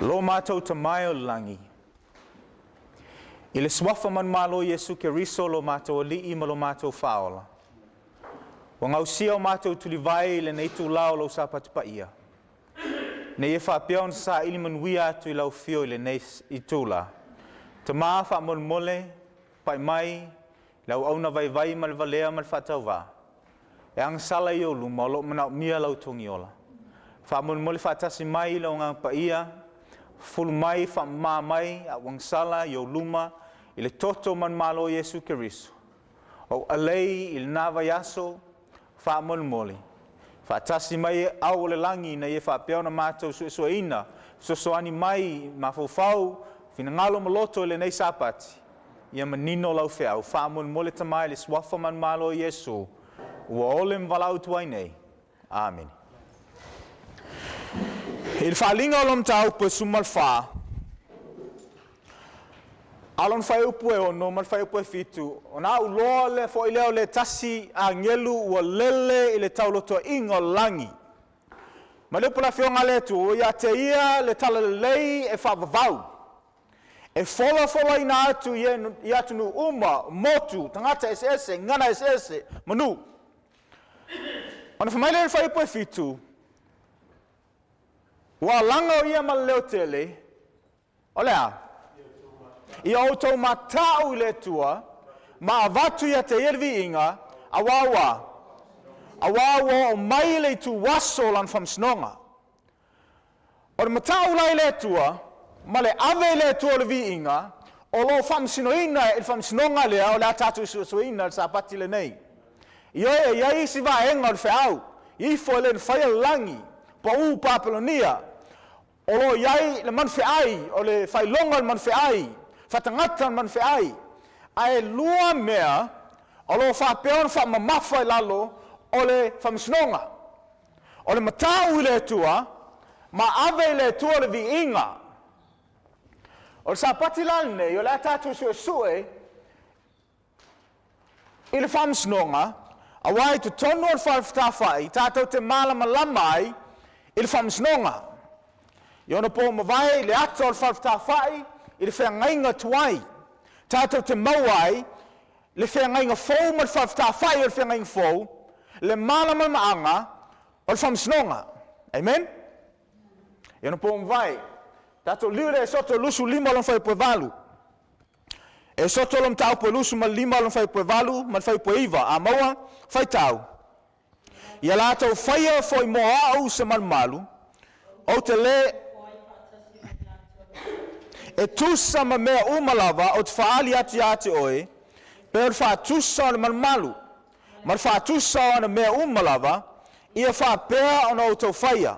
Lo matou Tama e o le lagi, i le suafa manumalo o Iesu Keriso lo matou Alii ma lo matou Faaola, ua gausia o matou tulivae i lenei itulā o lou Sapati paia, ina ia faapea ona saili manuia atu i lau afio i lenei itulā. Tama, faamolemole, pai mai le auauna vaivai ma le valea ma le faatauvā e agasala i ou luma o lo o manaomia lau togiola. Faamolemole faatasi mai le Agaga Paia, fufulu mai, faamamā mai a ou agasala i ou luma i le toto manumalo o Iesu Keriso. Ou alei i lena vaiaso, faamolemole, faatasi mai au o le lagi ina ia faapea ona matou suesueina, fesoasoani mai mafaufau, finagalo ma loto i lenei Sapati, ia manino lau feau. Faamolemole Tama i le suafa manumalo o Iesu, ua ole ma valaau atu ai nei. Amene. I le faaaliga o lo mataupu e 14, a o lona fuaiupu e 6 ma le fuaiupu e 7, ona au loa le foi lea o le tasi agelu ua lele i le taulotoa'iga o le lagi. Ma le upu a le Afioga a le Atua, ua ia te ia le talalelei e faavavau, e folafolaina atu i atunuu uma, motu, tagata eseese, gagana eseese, ma nuu. Ona fai mai lea i le fuaiupu e 7, ua alaga o ia ma le leotele, o le a? Ia outou mata'u i le Atua, ma avatu ia te ia le viiga, auā ua oo mai le ituaso o lana faamasinoga. O le mata'u la i le Atua, ma le ave i le Atua o le viiga, o lo o faamasinoina i le faamasinoga lea o le a tatou suesueina le Sapati lenei. Ioe, e i ai isi vaega o le feau, ifo e le mafaia le lagi, pa'ū Papelonia, o lo o i ai le manufe'ai, o le faailoga o le manufe'ai, faatagata le manufe'ai, ae lua mea o lo o faapea ona faamamafa i lalo o le faamasinoga. O le mata'u i le Atua, ma ave i le Atua le viiga. O le Sapati la lenei, o le a tatou suesue i le faamasinoga, auā i totonu o le falefetafai tatou te malamalama ai i le faamasinoga. I ona po mavae i le ata o le falefetafai i le feagaiga tuai, tatou te maua ai le feagaiga fou ma le falefetafai o le feagaiga fou, le malamalamaaga o le faamasinoga. Amen? I ona po mavae, tatou liu le Esoto 25 lona fuaiupu e 8. Esoto lo mataupu e 25 lona fuaiupu e 8 ma le fuaiupu e 9. A maua, faitau. Ia latou faia foi mo au se malumalu, ou te le e tusa ma mea uma lava ou te faaali atu ia te oe, pe o le faatusa o le malumalu, ma le faatusa o ana mea uma lava, ia faapea ona outou faia.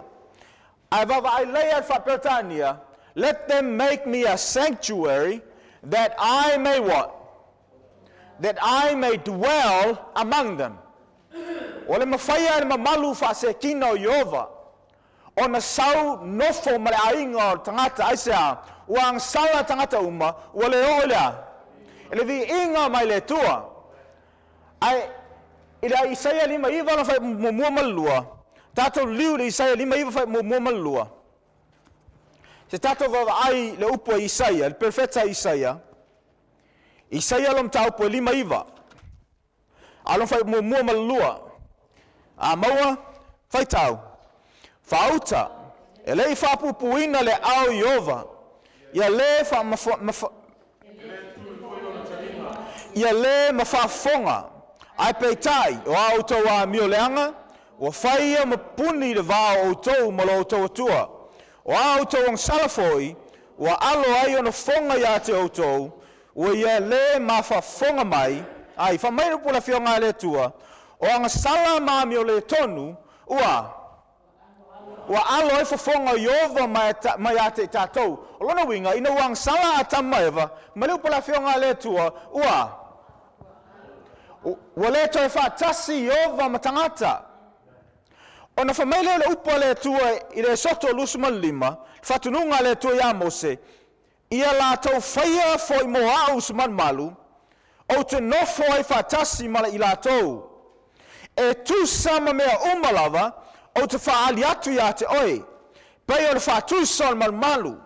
Ae vaavaai lelei le faaperetania, "Let them make me a sanctuary that I may what? That I may dwell among them." O le mafaia e le mamalu faasekina o Ieova, ona sau nofo ma le aiga o le tagata aisea ua agasala tagata uma ua le oo i le a e le viiga mai le Atua. Ae i le Isaia 59 lona 1 ma le 2, tatou liu i le Isaia 59 1 ma le 2. Se tatou vaavaai le upu a Isaia, le perofeta Isaia, Isaia lo mataupu e 59, a lona 1 ma le 2. A maua, faitau. Faauta, e le i faapupuina le ao Ieova, ia le ia le mafaafofoga, ae peitai, o a outou amio leaga, ua fai ia ma puni le va o outou ma lo outou Atua. O a outou agasala foi, ua alo ai ona fofoga ia te outou, ua ia le mafaafofoga mai, ai, fai mai le upu a le Afioga a le Atua, o agasala ma amio le tonu, ua alo ai fofoga o Ieova mai ia te i tatou. O lona uiga, ina ua agasala Atamu ma Eva, ma le upu a le Afioga a le Atua, ua le toe faatasi Ieova ma tagata. Ona fai mai lea o le upu a le Atua i le Esoto 25, faatunuga a le Atua iā Mose, ia latou faia foi mo au se malumalu, ou te nofo ai faatasi ma i latou. E tusa ma mea uma lava, ou te faaali atu ia te oe, pei o le faatusa o le malumalu.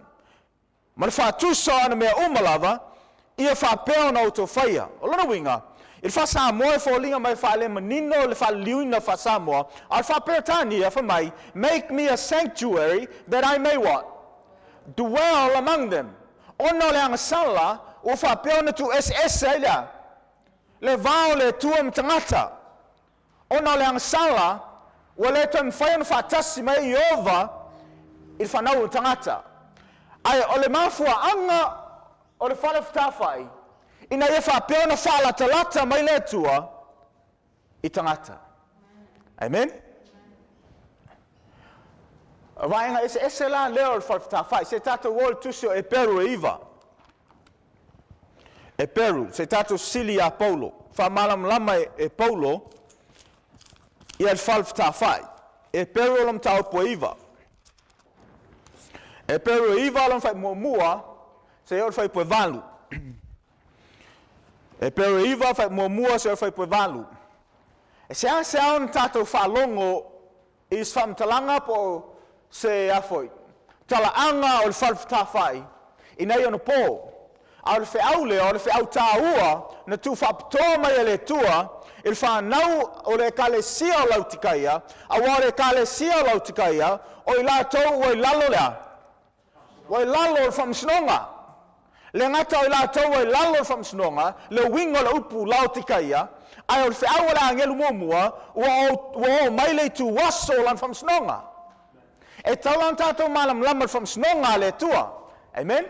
Ma le faatusa o ana mea uma lava, ia faapea ona outou faia. O lona uiga, i le faa-Samoa e foliga mai e faalemanino le faaliliuina faa-Samoa, a o le faa-Peretania fai mai, Make me a sanctuary that I may what? Dwell among them. Ona o le agasala ua faapea ona tuueseese ai le a? Le va o le Atua ma tagata. Ona o le agasala, ua le toe mafai ona faatasi mai ai Ieova i le fanau o tagata. Ae o le mafuaaga o le fale fetafai, ina ia faapea ona faalatalata mai le Atua i tagata. Amen? O vaega eseese la lea o le fale fetafai. Se i tatou o i le tusi o Eperu e 9. Eperu, se i tatou sili iā Paulo. Faamalamalama e Paulo ia le fale fetafai. Eperu o lona mataupu e 9. Eperu e 9 lona faaimuamua, seia oo i le fuaiupu e 8. Eperu e 9 faaimuamua seia oo i le fuaiupu e 8. E seasea ona tatou faalogo i se faamatalaga po o se a foi, talaaga o le fale fetafai i nai ona po. A o le feau lea, o le feau taua na tuufaapitoa mai e le Atua i le fanau o le Ekalesia o Lautikaia, aua o le Ekalesia o Lautikaia, o i latou ua i lalo le a? Ua i lalo o le faamasinoga. Le gata o i latou ua i lalo o le faamasinoga, le uiga o le upu Laotikaia, ae o le feau a le agelu muamua, ua oo mai le ituaso o lana faamasinoga. E tatau la ona tatou malamalama i le faamasinoga a le Atua. Amen?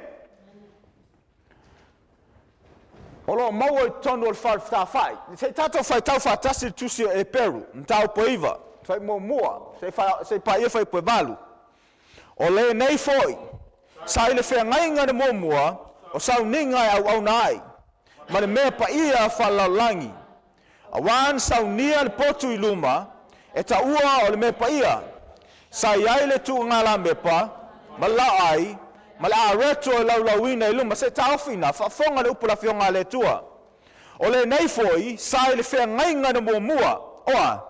O lo o maua i totonu o le fale fetafai. Se i tatou faitau faatasi le tusi o Eperu, mataupu e 9, fuaimuamua, seia paia fuaiupu e 8. O lenei foi, sa i le feagaiga na muamua o sauniga e auauna ai, ma le mea paia faalelalolagi, aua na saunia le potu i luma, e taua o le mea paia. Sa i ai le tuugalamepa ma le laoai ma le areto e laulauina i luma. Se i taofi i ina, faafofoga le upu a le Afioga a le Atua. O lenei foi, sa i le feagaiga na muamua, o a?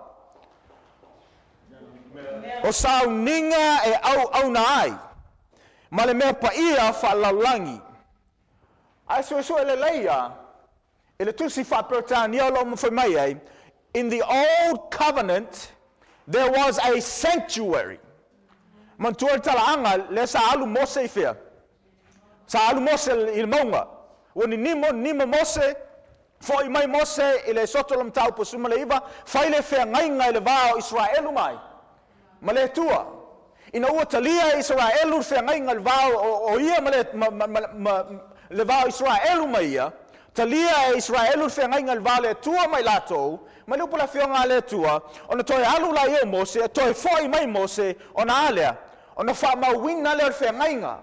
O sauniga e auauna ai, ma le mea paia faalelalolagi. Ae suesue lelei lava i le tusi faa-Peretania o lo o fai mai ai, In the old covenant there was a sanctuary. Manatua le talaaga lea sa alu Mose i fea? Sa alu Mose i le mauga. Ua ninimo, ninimo Mose, foi mai Mose i le Esoto lona mataupu 19, fai le feagaiga i le va o Isaraelu mai ma le Atua. Ina ua talia e Isaraelu le feagaiga i le va o ia ma le, ma, ma, ma, ma, le va o Isaraelu ma ia, talia e Isaraelu le feagaiga i le va o le Atua ma i latou, mai le upu a le Afioga a le Atua, ona toe alu laia o Mose, toe foi mai Mose, ona a lea? Ona faamauina lea o le feagaiga.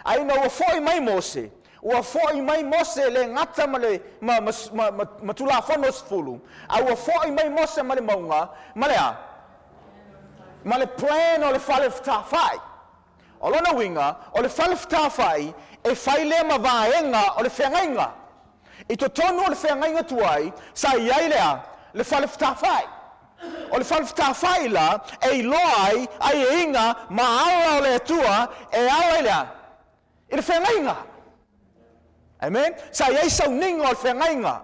A ina ua foi mai Mose, ua foi mai Mose e le gata ma le ma, ma, ma, ma, ma Tulafono 10, a ua foi mai Mose ma le mauga, ma le a? Ma le plan o le fale fetafai. O lona uiga, o le fale fetafai e fai lea ma vaega o le feagaiga. I totonu o le feagaiga tuai, sa i ai le a? Le fale fetafai. O le fale fetafai la, e iloa ai aiaiga ma ala o le Atua e ala i le a? I le feagaiga. Amen? Sa i ai sauniga o le feagaiga.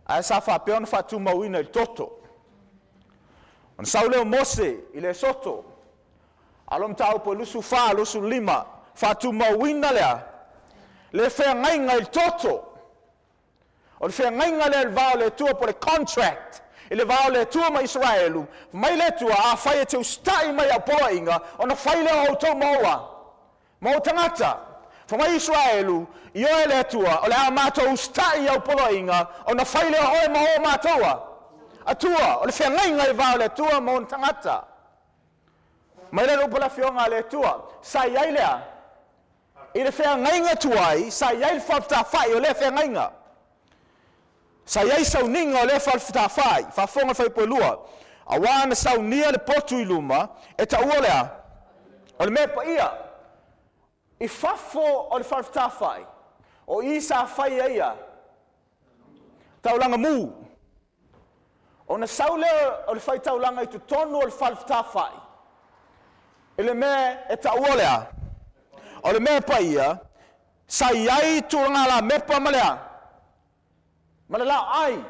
Ae sa faapea ona faatumauina i le toto. Ona sau lea o Mose i le Esoto, a o lona mataupu e 24, 25, faatumauina lea le feagaiga i le toto. O le feagaiga lea i le va o le Atua po o le contract i le va o le Atua ma Isaraelu, fai mai le Atua, afai e te usitai mai i au poloaiga, ona fai lea o outou ma ou a? Ma ou tagata. Fai mai Isaraelu, Ioe le Atua, o le a matou usitai i au poloaiga, ona fai lea o oe ma o matou a? Atua. O le feagaiga i le va o le Atua ma ona tagata. Mai lea le upu a le Afioga a le Atua, sa i ai le a? I le feagaiga tuai, sa i ai le fale-fetafai o lea feagaiga. Sa i ai sauniga o lea fale-fetafai, faafofoga le fuaiupu e 2, aua na saunia le potu i luma, e taua le a? O le mea paia. I fafo o le fale-fetafai, o i sa fai ai a? Taulaga mu. Ona sau lea o le faitaulaga i totonu o le fale fetafai i le mea e taua o le a? O le mea paia, sa i ai tulagalamepa ma le a? Ma le laoai.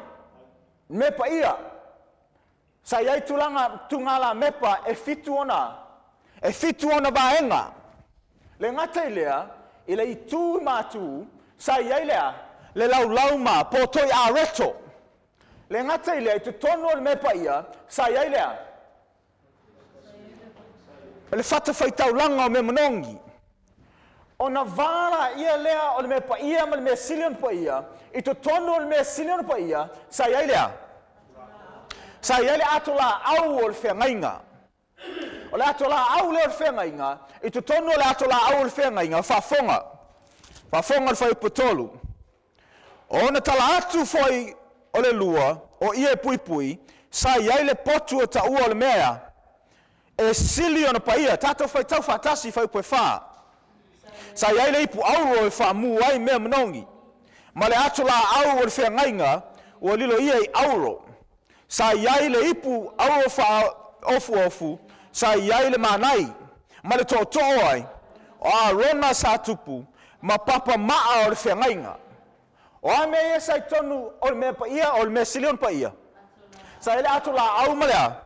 Mea paia. Sa i ai tulaga tugalamepa e fitu ona, e fitu ona vaega. Le gata i lea, i le itu matu, sa i ai le a? Le laulau ma potoi areto. Le gata i lea, i totonu o le mea paia, sa i ai le a? Le fatafaitaulaga o mea manogi. Ona va laia lea o le mea paia ma le mea sili ona paia, i totonu o le mea sili ona paia, sa i ai le a? Sa i ai le atolaau o le feagaiga. O le atolaau lea o le feagaiga, i totonu o le atolaau o le feagaiga, faafofoga, faafofoga le fuaiupu 3. Ona tala atu foi o le lua, o ie puipui, sa i ai le potu o taua o le mea e sili ona paia. Tatou faitau faatasi fuaiupu 4. Sa i ai le ipu auro e faamu ai mea manogi, ma le atolaau o le feagaiga ua lilo ia i auro. Sa i ai le ipu auro faaofuofu, sa i ai le manai, ma le tootoo ai o Arona sa tupu, ma papamaa o le feagaiga. O a mea ia sa i totonu o le mea paia, o le mea sili ona paia? Sa i ai le atolaau ma le a?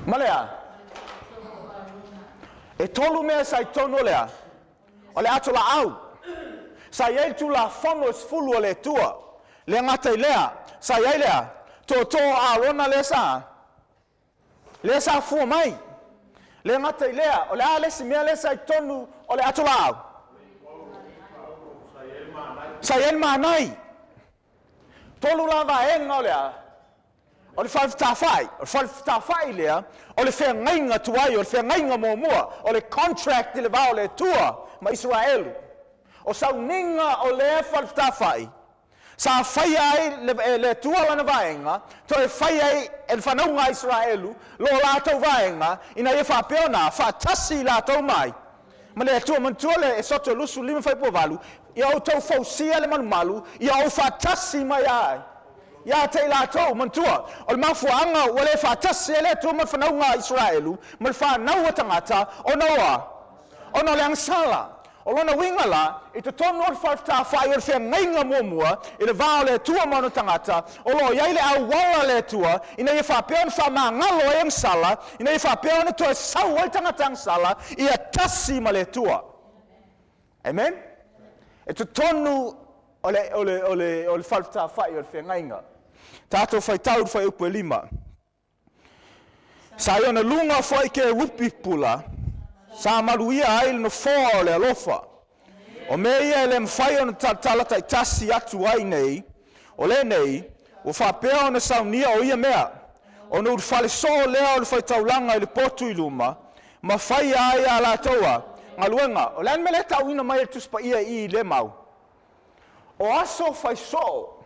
Ma le a? E tolu mea sa i totonu o le a? O le atolaau. Sa i ai le Tulafono e 10 o le Atua. Le gata i lea, sa i ai le a? Tootoo o Arona lea sa? Lea sa fua mai. Le gata i lea, o le a le isi mea lea sa i totonu o le atolaau? Sa i ai le manai. Tolu la vaega o le a? O le falefetafai. O le falefetafai lea, o le feagaiga tuai, o le feagaiga muamua, o le contract i le va o le Atua ma Isaraelu. O sauniga o lea falefetafai, sa faia ai e le Atua lana vaega, toe faia ai e le fanauga a Isaraelu lo latou vaega, ina ia faapea ona faatasi i latou mai ma le Atua. Manatua le Esoto 25 fuaiupu 8, ia outou fausia le malumalu, ia ou faatasi mai ai ia te i latou. Manatua, o le mafuaaga ua le faatasi ai le Atua ma le fanauga a Isaraelu ma le fanau a tagata, ona oa, ona o le agasala. O lona uiga la, i totonu o le falefetafai o le feagaiga muamua i le va o le Atua ma ona tagata, o lo o i ai le auala a le Atua ina ia faapea ona faamagalo ai agasala, ina ia faapea ona toe sau ai tagata agasala ia tasi ma le Atua. Amen? E totonu o le falefetafai o le feagaiga. Tatou faitau le fuaiupu e 5. Sa i ona luga foi kerupi pula, sa maluia ai le nofoa o le alofa. O mea ia e le mafai ona talatala taitasi atu ai nei, o lenei, ua faapea ona saunia o ia mea, ona ulufale soo lea o le faitaulaga i le potu i luma, ma faia ai a latou galuega. O le a le mea lea e tauina mai e le Tusi Paia i le mau? O aso fai soo,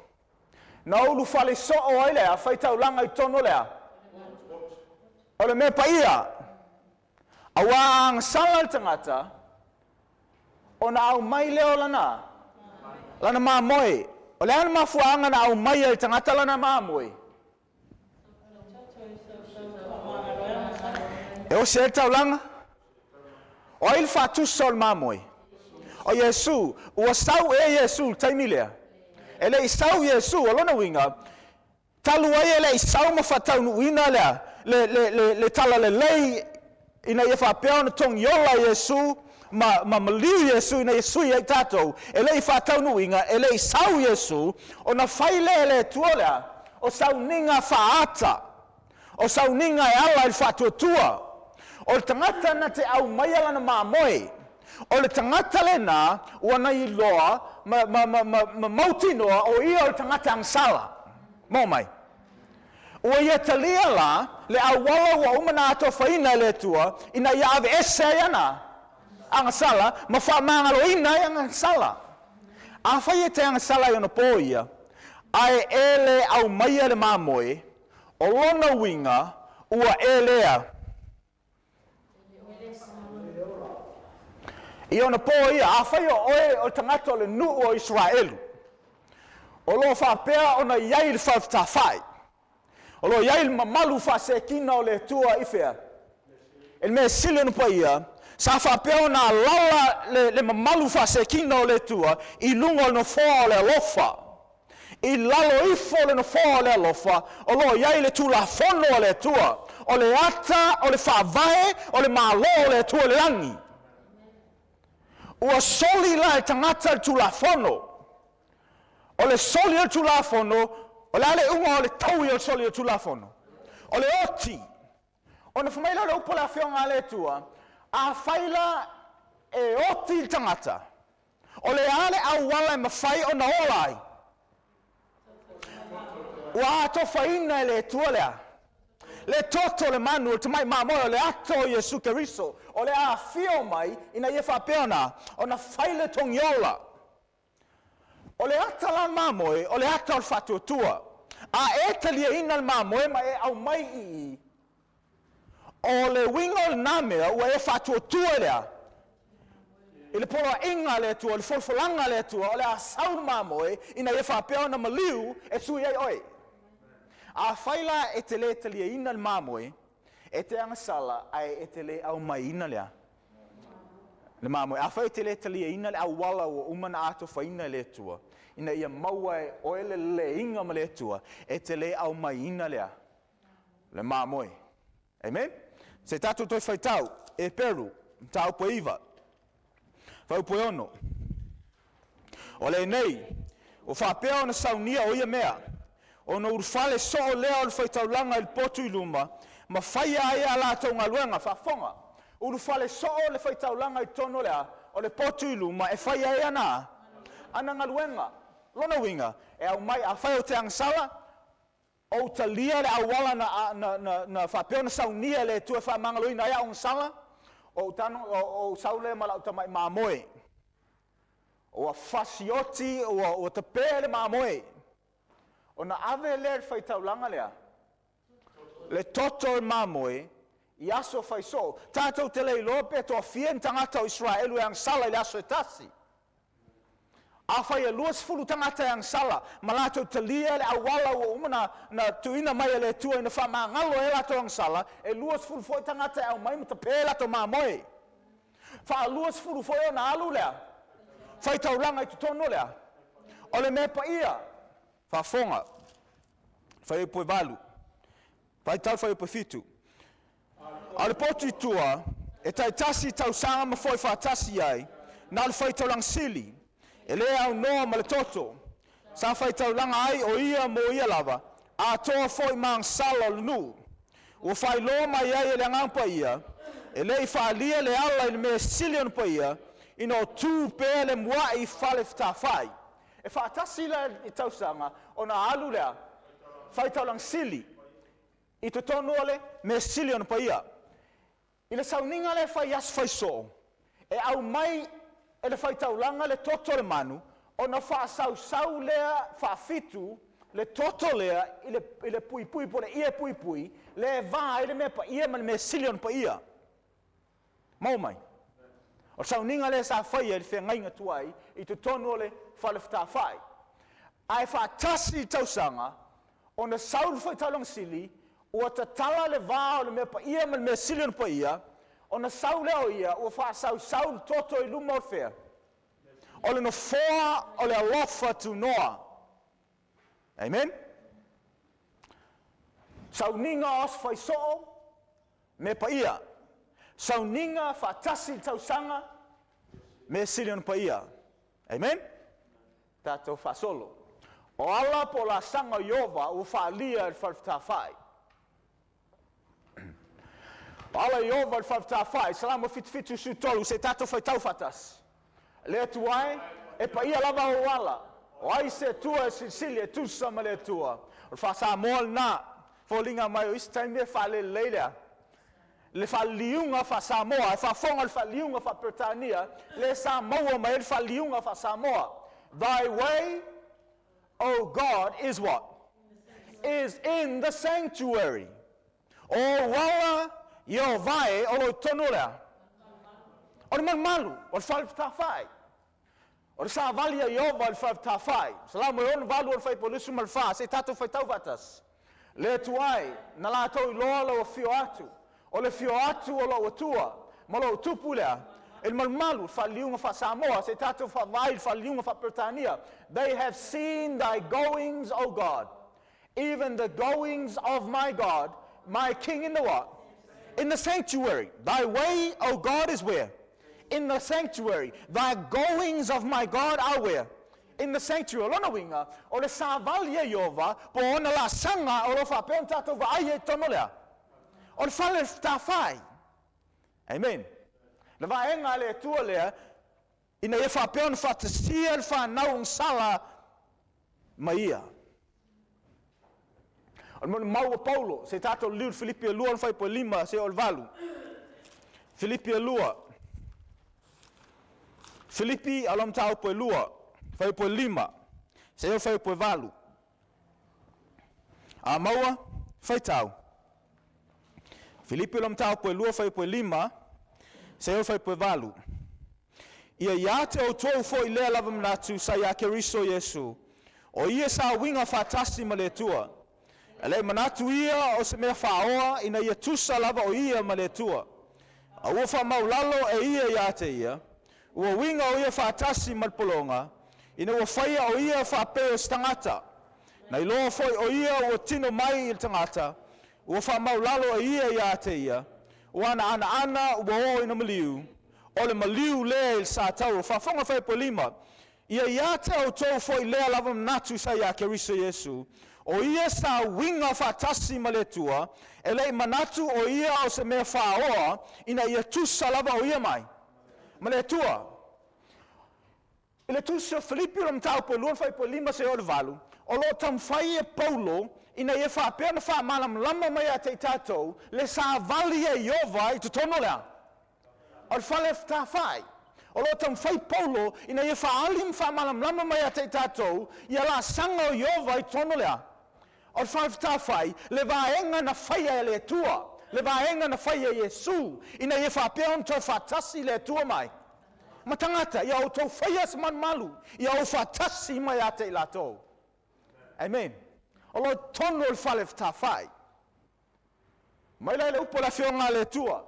na ulufale soo ai lea faitaulaga i totonu o lea? O le mea paia. Aua agasala le tagata, ona aumai lea o lana mamoe. O le a le mafuaaga na aumai ai le tagata lana mamoe? E osi ai le taulaga? O ai le faatusa o le mamoe? O Iesu. Ua sau e Iesu le taimi lea. E le i sau Iesu, o lona uiga, talu ai e le i sau ma faataunuuina lea, le talalelei ina ia faapea ona togiola Iesu ma maliu Iesu ina ia sui ai tatou, e le i faataunuuina, e le i sau Iesu, ona fai lea e le Atua lea, o sauniga faaata, o sauniga e ala i le faatuatua. O le tagata na te aumaia lana mamoe, o le tagata lena ua na iloa ma mautinoa o ia o le tagata agasala. Mo mai. Ua ia talia la le auala ua uma na atofaina e le Atua ina ia aveese ai ana agasala ma faamagaloina ai agasala. Afai e te agasala i ona po ia, ae e le aumaia le mamoe, o lona uiga ua e lea. I ona po ia, afai o oe o le tagata o le nuu o Isaraelu, o lo o faapea ona i ai le falefetafai, o lo o i ai le mamalu faasekina o le Atua i fea? I le mea sili ona paia, sa faapea ona alaala le, le mamalu faasekina o le Atua i luga o le nofoa o le alofa. I lalo ifo o le nofoa o le alofa, o lo o i ai le Tulafono a le Atua, o le ata o le faavae o le Malo o le Atua i le lagi. Ua soli la e tagata le Tulafono. O le soli o le Tulafono, o le a le iuga o le taui o le soli o le Tulafono? O le oti. Ona fai mai lea o le upu a le Afioga a le Atua, Afai la e oti le tagata, o le a le auala e mafai ona ola ai? Ua atofaina e le Atua le a? Le toto o le manu o le tamai mamoe o le ato o Iesu Keriso, o le a afio mai ina ia faapea ona ona fai le togiola. O le ata la o le mamoe, o le ata o le faatuatua. A e taliaina le mamoe ma e aumai i i, o le uiga o lena mea ua e faatuatua i le a? I le poloaiga a le Atua, le folafolaga a le Atua, o le a sau le mamoe ina ia faapea ona maliu e sui ai oe. Afai la e te le taliaina le mamoe, e te agasala ae e te le aumaiina le a? Le mamoe. Afai e te le taliaina le auala ua uma ona atofaina e le Atua ina ia maua e oe le leleiga ma le Atua, e te le aumaiina le a? Le mamoe. Amen? Se i tatou toe faitau, Eperu, mataupu e 9, fuaiupu e 6. O lenei, ua faapea ona saunia o ia mea, ona ulufale soo lea o le faitaulaga i le potu i luma, ma faia ai a latou galuega. Faafofoga, ulufale soo le faitaulaga i totonu o le a? O le potu i luma e faia ai ana ana galuega. Lona uiga, e aumai, afai ou te agasala, ou talia le auala na, na, na, na faapea ona saunia e le Atua e faamagaloina ai au agasala, ou, tano, ou sau lea ma lau tamai mamoe. Ua fasioti, ua, ua tape le mamoe. Ona ave lea i le faitaulaga lea, le toto o le mamoe, i aso fai soo. Tatou te le iloa pe toafia ni tagata o Isaraelu e agasala i le aso e tasi. Afai e 20 tagata e agasala ma latou talia le auala ua uma na, na tuuina mai e le Atua ina faamagalo ai latou agasala, e 20 foi tagata e aumai ma tape latou mamoe. Faa-20 foi ona alu lea faitaulaga i totonu o lea o le mea paia. Faafofoga, fuaiupu e 8, faitau fuaiupu e 7. A o le potu i tua, e taitasi tausaga ma foi faatasi ai, na o le faitaulaga sili, e le aunoa ma le toto, sa faitaulaga ai o ia mo ia lava, atoa foi ma agasala o le nuu. Ua faailoa mai ai e le Agaga Paia, e le i faaalia le ala i le mea sili ona paia, ina o tu pea le mua'i fale fetafai. E faatasi la i tausaga ona alu lea faitaulaga sili i totonu o le mea sili ona paia. I le sauniga lea e fai i aso fai soo, e aumai e le faitaulaga le toto o le manu, ona faasausau lea faafitu le toto lea i le, i le puipui po o le ie puipui, lea e va ai le mea paia ma le mea sili ona paia. Maua mai? O le sauniga lea sa faia i le feagaiga tuai i totonu o le fale fetafai. Ae faatasi i tausaga, ona sau le faitaulaga sili, ua tatala le va o le mea paia ma le mea sili ona paia, ona sau lea o ia, ua faasausau le toto i luma o le fea? O le nofoa o le alofa tunoa. Amen? Sauniga o aso fai soo, mea paia. Sauniga faatasi i le tausaga, mea sili ona paia. Amen? Tatou faasolo. O ala po o laasaga o Ieova ua faaalia i le falefetafai. O ala o Ieova i le falefetafai, Salamo 77 13, se i tatou faitau faatasi. Le Atua e, e paia lava ou ala. O ai se Atua e silisili e tusa ma le Atua. O le faa-Samoa lena, foliga mai o isi taimi e faalelelei lea. Le faaliliuga faa-Samoa, e faafofoga le faaliliuga faa-Peretania, lea sa maua mai ai le faaliliuga faa-Samoa. Thy way, O God, is what? Is in the sanctuary. O ou ala, Ieova e, o lo o i totonu o le a? O le malumalu, o le fale fetafai. O le savali a Ieova i le fale fetafai. Salamo e 68 o le fuaiupu 24, se i tatou faitau faatasi. Le Atua e, na latou iloa lou afio atu. O le afio atu o lou Atua ma lou Tupu lea, i le malumalu, le faaliliuga faa-Samoa, se i tatou faavaai i le faaliliuga faa-Peretania, They have seen thy goings, O God, even the goings of my God, my King in the what? In the sanctuary. Thy way, O God, is where? In the sanctuary. Thy goings of my God are where? In the sanctuary. O lona uiga, o le savali a Ieova, po o ona laasaga o lo o faapea ona tatou vaai ai i totonu o le a? O le fale tafai. Amen. Le vaega a le Atua lea, ina ia faapea ona faatasia le fanau agasala ma Ia. O le molimau a Paulo, se i tatou liliu i le Filipi e 2 le fuaiupu e 5 seia oo i le 8. Filipi e 2. Filipi a lo mataupu e 2, fuaiupu e 5 seia oo i le fuaiupu e 8. A maua, faitau. Filipi lo mataupu e 2 fuaiupu e 5 seia oo i le fuaiupu e 8. Ia ia te outou foi lea lava manatu sa ia Keriso Iesu, o ia sa uiga faatasi ma le Atua. E le i manatu ia o se mea faaoa ina ia tusa lava o ia ma le Atua. A ua faamaulalo e ia ia te ia, ua uiga o ia faatasi ma le pologa, ina ua faia o ia faapei o se tagata. Na iloa foi o ia ua tino mai i le tagata, ua faamaulalo e ia ia te ia, ua anaana ua oo ina maliu, o le maliu lea i le satauro. Faafofoga fuaiupu e 5, Ia ia te outou foi lea lava manatu sa ia Keriso Iesu, o ia sa uiga faatasi ma le Atua, e le i manatu o ia o se mea faaoa ina ia tusa lava o ia mai ma le Atua. I le Tusi o Filipi o le mataupu e 2 fuaiupu e 5 seia oo i le 8, o lo o taumafai e Paulo ina ia faapea ona faamalamalama mai ia te i tatou le savali a Ieova i totonu o le a? O le fale tafai. O lo o taumafai Paulo ina ia faaali ma faamalamalama mai ia te i tatou ia laasaga o Ieova i totonu o le a? O le fale tafai, le vaega na faia e le Atua, le vaega na faia e Iesu, ina ia faapea ona toe faatasi le Atua mai ma tagata, ia outou faia se malumalu, ia ou faatasi mai ia te i latou. Amen. O lo o i totonu o le fale tafai. Mai la i le upu a le Afioga a le Atua.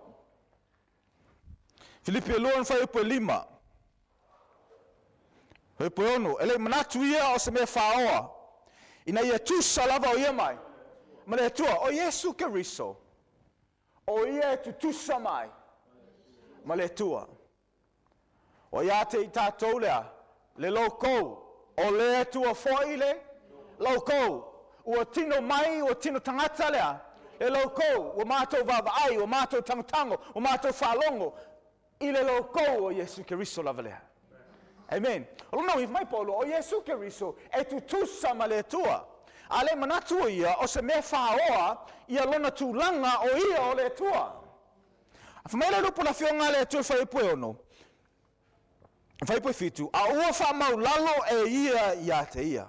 Filipi e 2 fuaiupu e 5. Fuaiupu e 6. E le i manatu ia o se mea faaoa, ina ia tusa lava o ia mai ma le Atua. O Iesu Keriso, o ia e tutusa mai ma le Atua. O ia te i tatou lea, le loukou, o le Atua foi le loukou. Ua tino mai, ua tino tagata lea, le loukou, ua matou vaavaai, ua matou tagotago, ua matou faalogo i le loukou o Iesu Keriso lava lea. Amen. O lona uiga, mai Paulo, o Iesu Keriso e tutusa ma le Atua. A le manatu o ia, o se mea faaoa ia lona tulaga o ia o le Atua. Fai mai le upu a le Afioga a le Atua i le fuaiupu e 6, fuaiupu e 7, a ua faamaulalo e ia ia te ia.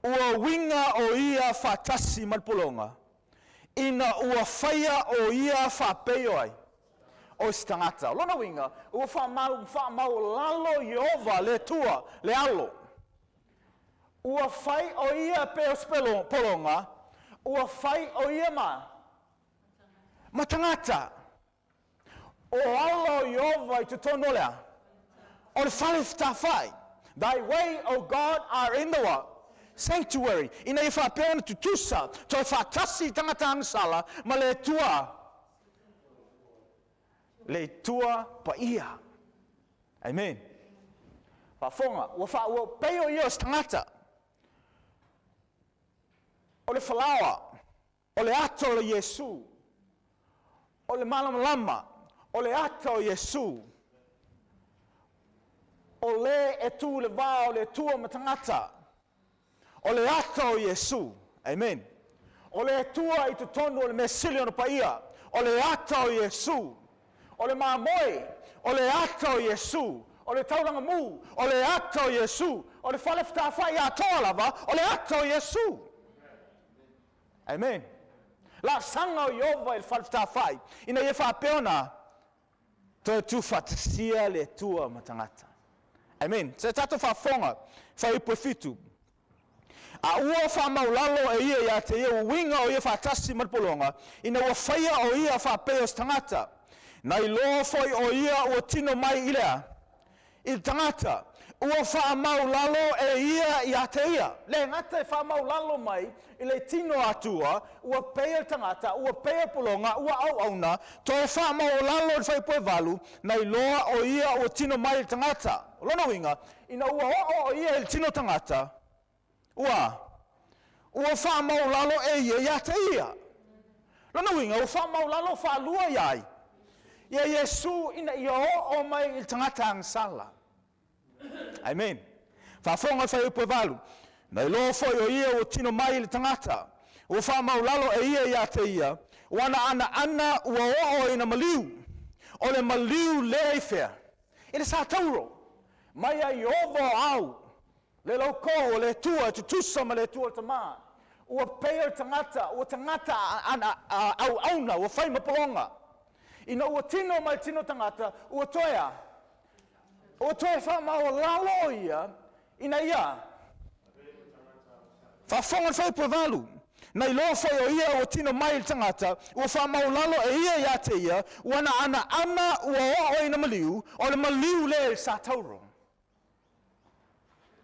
Ua uiga o ia faatasi ma le pologa, ina ua faia o ia faapei o ai? O se tagata. O lona uiga, ua faamaulalo Ieova le Atua, le Alo. Ua fai o ia pei o se pologa, ua fai o ia ma ma tagata. O ala o Ieova i totonu o le a? O le fale tafai. Thy way, O God, are in the what? Sanctuary. Ina ia faapea ona tutusa, toe faatasi tagata agasala ma le Atua. Le Atua paia. Amen. Faafofoga, ua faa, ua pei o ia o se tagata. O le falaoa, O le ata o Iesu. O le malamalama, o le ata o Iesu. O le e tu i le va o le Atua ma tagata. O le ata o Iesu. Amen. O le Atua i totonu o le mea sili ona paia. O le ata o Iesu. O le mamoe, o le ata o Iesu. O le taulaga mu, o le ata o Iesu. O le fale fetafai atoa lava, o le ata o Iesu. Amen. Laasaga o Ieova i le fale fetafai, ina ia faapea ona toe tuufaatasia le Atua ma tagata. Amen. Se tatou faafofoga, fuaiupu e 7. A ua faamaulalo e ia ia te ia uiga o ia faatasi ma le pologa, ina ua faia o ia faapea o se tagata. Na iloa foi o ia ua tino mai i le a? I le tagata. Ua faamaulalo e ia ia te ia. Le gata e faamaulalo mai i le tino Atua, ua peia le tagata, ua peia pologa, ua auauna, toe faamaulalo i le fuaiupu 8, na iloa o ia ua tino mai i le tagata. O lona uiga, ina ua oo o ia i le tino tagata, ua faamaulalo e ia ia te ia. Lona uiga, ua faamaulalo faalua ia ai. Ia Iesu ina ia oo mai i le tagata agasala. Amen. Faafofoga le fuaiupu 8. Na iloa foi o ia ua tino mai i le tagata. Ua faamaulalo e ia ia te ia. Ua na ana ua oo ina maliu. O le maliu lea i fea. I le satauro. Mai ai ovo au. Le laukou o le Atua e tutusa ma le Atua o le Tama. Ua peia le tagata, ua tagata auauna, ua fai ma pologa. Ina ua tino mai tino tagata, ua toe ua toe faamaolalo ia, ina ia. Faafofoga le fuaiupu 8. Na iloa foi o ia ua tino mai i le tagata, ua faamaulalo e ia ia te ia, ua na ana ua oo ina maliu, o le maliu lea i le satauro.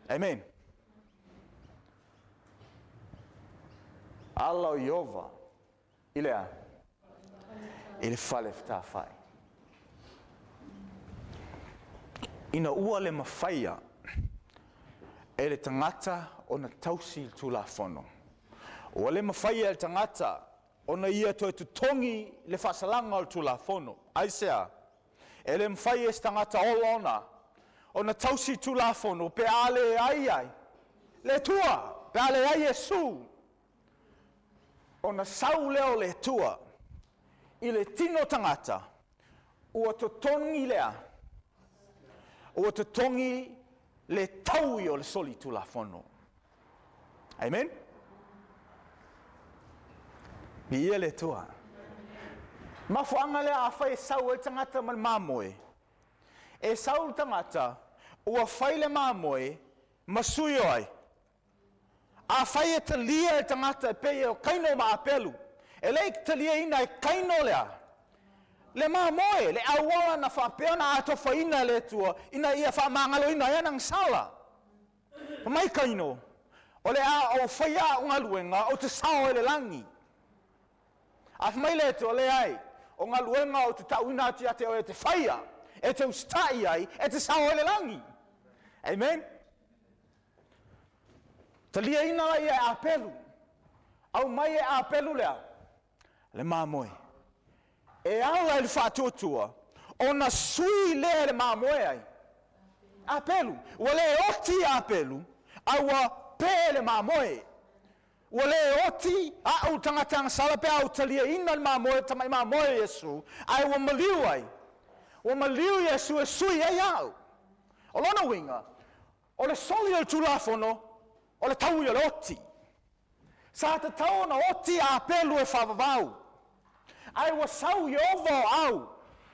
Amen. Ala o Iova i le a? I le fale fetafai. Ina ua le mafaia e le tagata ona tausi le Tulafono. Ua le mafaia e le tagata ona ia toe totogi le faasalaga o le Tulafono. Aisea? E le mafai e se tagata ola ona tausi Tulafono pe a le ai ai le Atua, pe a le ai Iesu. Ona sau lea o le Atua i le tino tagata, ua totogi lea, ua totogi le taui o le soli Tulafono. Amen? Viia le Atua. Mafuaaga lea a fai e sau ai le tagata ma le mamoe. E sau le tagata, ua fai le mamoe ma sui o ai. A fai e talia e tagata e pei o Kaino ma Apelu. E lei talia ina e Kaino lea. Le mamoe, le auala na faapea na atofaina le Atua, ina ia faamagaloina ai ana agasala. Mai Kaino, o le a o whaia o ngaluenga o te sao e le langi. A mai le Atua le ai, o ngaluenga o te tauina atu ia te oe e te whaia, e te ustai ai, e te sao e le langi. Amen. Talia ina la ia e Apelu. Au mai e Apelu lea, le mamoe. E ala i le faatuatua, ona sui lea le mamoe ai. Apelu. Ua le oti Apelu, a ua pe le mamoe. Ua le oti a au tagata agasala pe au talia ina le mamoe, tamai mamoe Iesu, ae ua maliu ai. Ua maliu Iesu e sui ai au. O lona uiga, o le soli o le Tulafono, o le taui o le oti. Sa tatau ona oti Apelu e faavavau. Ae ua sau Iova o au,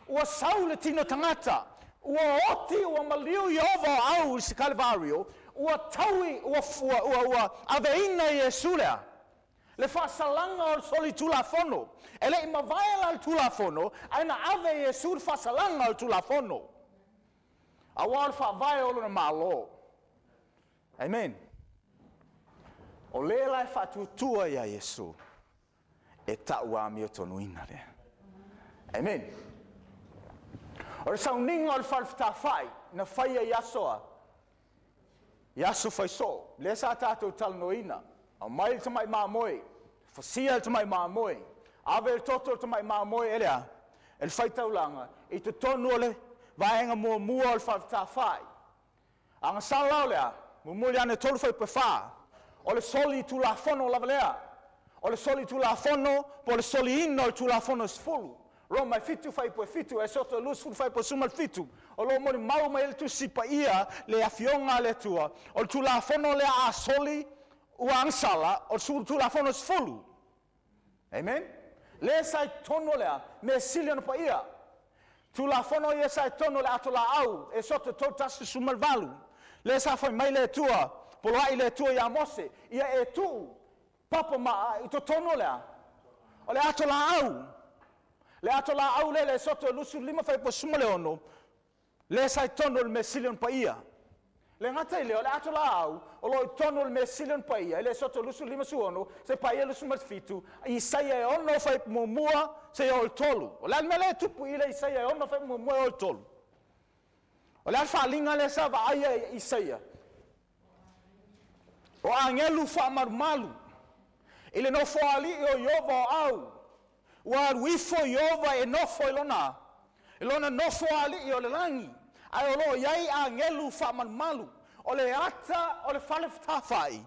ua sau le tino tagata, ua oti, ua maliu Iova o au i se Kalvario, ua taui, ua aveina Iesu lea. Le faasalaga o le soli Tulafono. E lei mavae la le Tulafono, ae na ave Iesu le faasalaga o le Tulafono. Aua o le faavae o lona Malo. Amen. O le la e faatuatua ia Iesu, e tau amio tonuina lea. Amen. O le sauniga o le fale fetafai, na faia i aso a, i aso faisoo, lea sa tātou talanoaina, au mai le tamai mamoe, fasia le tamai mamoe, ave le toto le tamai mamoe e lea, e le faitaulaga, i totonu o le vaega muamua o le fale fetafai. Agasala o lea, mumuli ane 3 fuaiupu 4, o le soli Tulafono lava lea. O le soli Tulafono, po o le soliina o le Tulafono 10. Roma e 7 fuaiupu 7, Esoto 20 fuaiupu 17. O lo moli mau mai le tusi paia le afioga a le Atua. O le Tulafono lea a soli ua agasala, o le Tulafono 10. Amen? Le sa i tonu lea, me sili ona paia. Tulafono ia sa i tonu le ato laau, Esoto 31 18. Le sa fai mai le Atua, Poloai le Atua iā Mose, ia e tuu papa ma i totonu o le a? O le ato laau. Le ato laau lea i le Esoto 25 fuaiupu 16, lea sa i totonu o le mea sili ona paia. Le gata i lea, o le ato laau o lo o i totonu o le mea sili ona paia i le Esoto 25 16 seia paia 27, Isaia e 6 fuaiupu muamua seia oo i le 3. O le a le mea lea e tupu i le Isaia e 6 fuaiupu muamua e oo i le 3? O le a le faaaliga lea sa vaaia e Isaia? O agelu faamalumalu i le nofoalii o Ieova o au, ua alu ifo Ieova e nofo i lona, i lona nofoalii o le lagi, ae o lo o i ai agelu faamalumalu. O le ata o le fale fetafai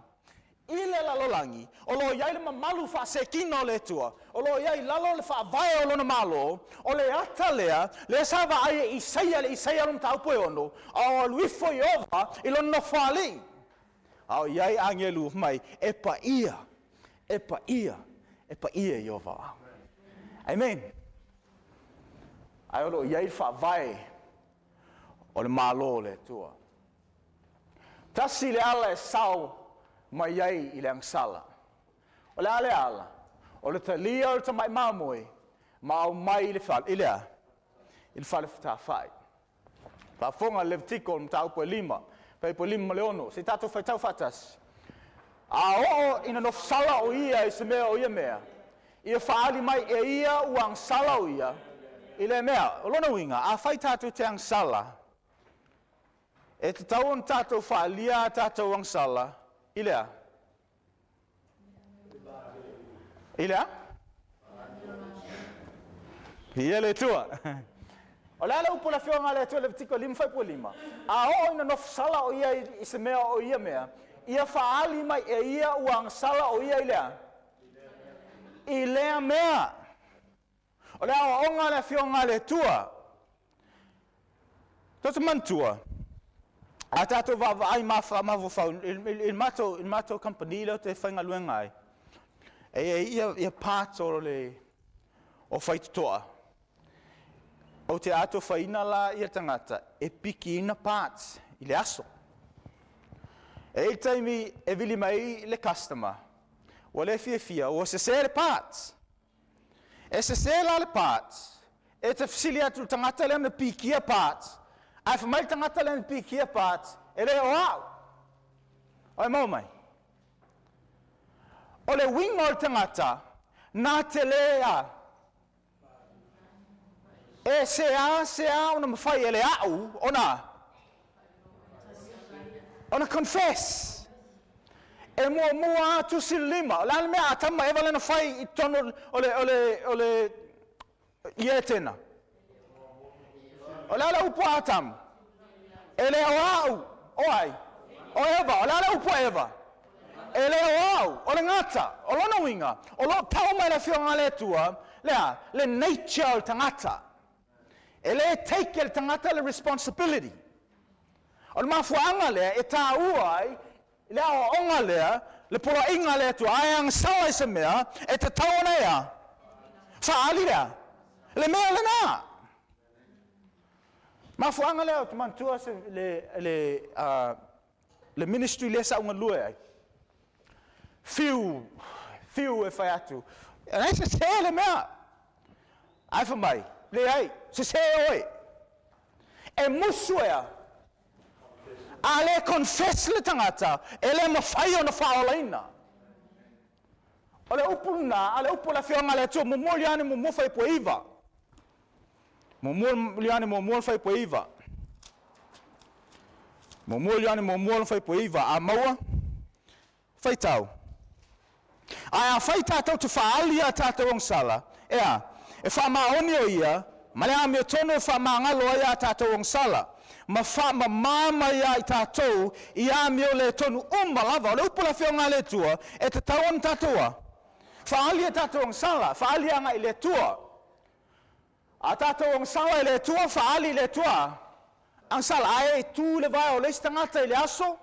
i le lalolagi, o lo o i ai le mamalu faasekina o le Atua, o lo o i ai i lalo o le faavae o lona Malo, o le ata lea, lea sa vaai e Isaia, le Isaia o le mataupu e 6, a o alu ifo Ieova i lona nofoalii. A o i ai agelu mai, e paia, e paia, e paia Ieova. Amen. Ae o lo o i ai le faavae o le Malo o le Atua. Tasi le ala e sao mai ai i le agasala. O le a le ala? O le talia o le tamai mamoe ma aumai i le fale, i le a? I le fale fetafai. Faafofoga le Levitiko o le mataupu e 5, fuaiupu e 5 ma le 6. Se i tatou faitau faatasi. A oo ina nofosala o ia i se mea o ia mea, ia faaali mai e ia ua agasala o ia i lea mea. O lona uiga, afai tatou te agasala, e tatau ona tatou faaalia a tatou agasala i le a? I le a? Viia le Atua. O le a le upu a le Afioga a le Atua i Levitiko 5 fuaiupu 5? A oo ina nofosala o ia i se mea o ia mea, ia faaali mai e ia ua agasala o ia i le a? I lea mea. O le aoaoga a le Afioga a le Atua. Tou te manatua, a tatou vaavaai mafaufau i le matou kamupani lea ou te faigaluega ai, e i ai ia parts o le o faitotoa. Ou te atofaina la ia tagata e pikiina parts i le aso. E i ai le taimi e vili mai le customer, ua le fiafia, ua sese le parts. E sese la le parts, e te fesili atu i le tagata lea na pikia parts, ae fai mai le tagata lea na pikia parts, e le o au. O e maua mai? O le uiga o le tagata, na te le a. E seā ona mafai e le au ona ona confess. E muamua atu tusi le lima. O le a le mea a Atama ma Eva lea na fai i totonu o le, o le, o le i Etena? O le a le upu a Atamu? E le o au. O ai? O Eva. O le a le upu a Eva? E le o au. O le gata. O lona uiga, o lo o tau mai le Afioga a le Atua, le a? Le nature o le tagata. E le take e le tagata le responsibility. O le mafuaaga lea e taua ai le aoaoga lea, le poloaiga a le Atua, a e agasala i se mea, e tatau ona e a? Faaali le a? Le mea lena. Mafuaaga lea ou te manatua se, le, le, le ministry lea sa ou galue ai. Fiu, fiu e fai atu. E leai sese le mea. Ae fai mai, leai, sese oe. E musu e a? A le confess le tagata, e le mafai ona faaolaina. O le upu lena, a le upu a le Afioga a le Atua, muamua Ioane muamua fuaiupu e 9. Muamua Ioane muamua fuaiupu e 9. Muamua Ioane muamua fuaiupu e 9. A maua, faitau. Ae afai tatou te faaali a tatou agasala, e a? E faamaoni o ia, ma le amiotonu e faamagalo ai a tatou agasala, ma faamamā mai ia i tatou i amio le tonu uma lava. O le upu a le Afioga a le Atua, e tatau ona tatou a? Faaali a tatou agasala, faaali agai i le Atua. A tatou agasala i le Atua, faaali i le Atua agasala. Ae tu i le vae o le isi tagata i le aso,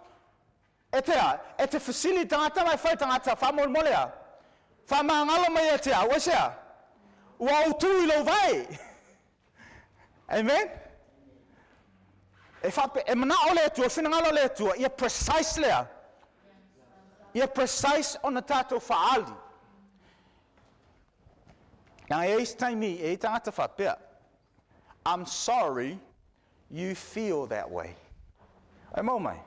e te a? E te fesili i tagata ma e fai tagata faamolemole a? Faamagalo mai ia te au, aisea? Ua ou tu i lou vae. Amen? E, fape, e manao le Atua, finagalo le Atua, ia precise lea. Ia precise ona tatou faaali. Leaga e i ai isi taimi e i ai tagata faapea, I'm sorry you feel that way. E maua mai?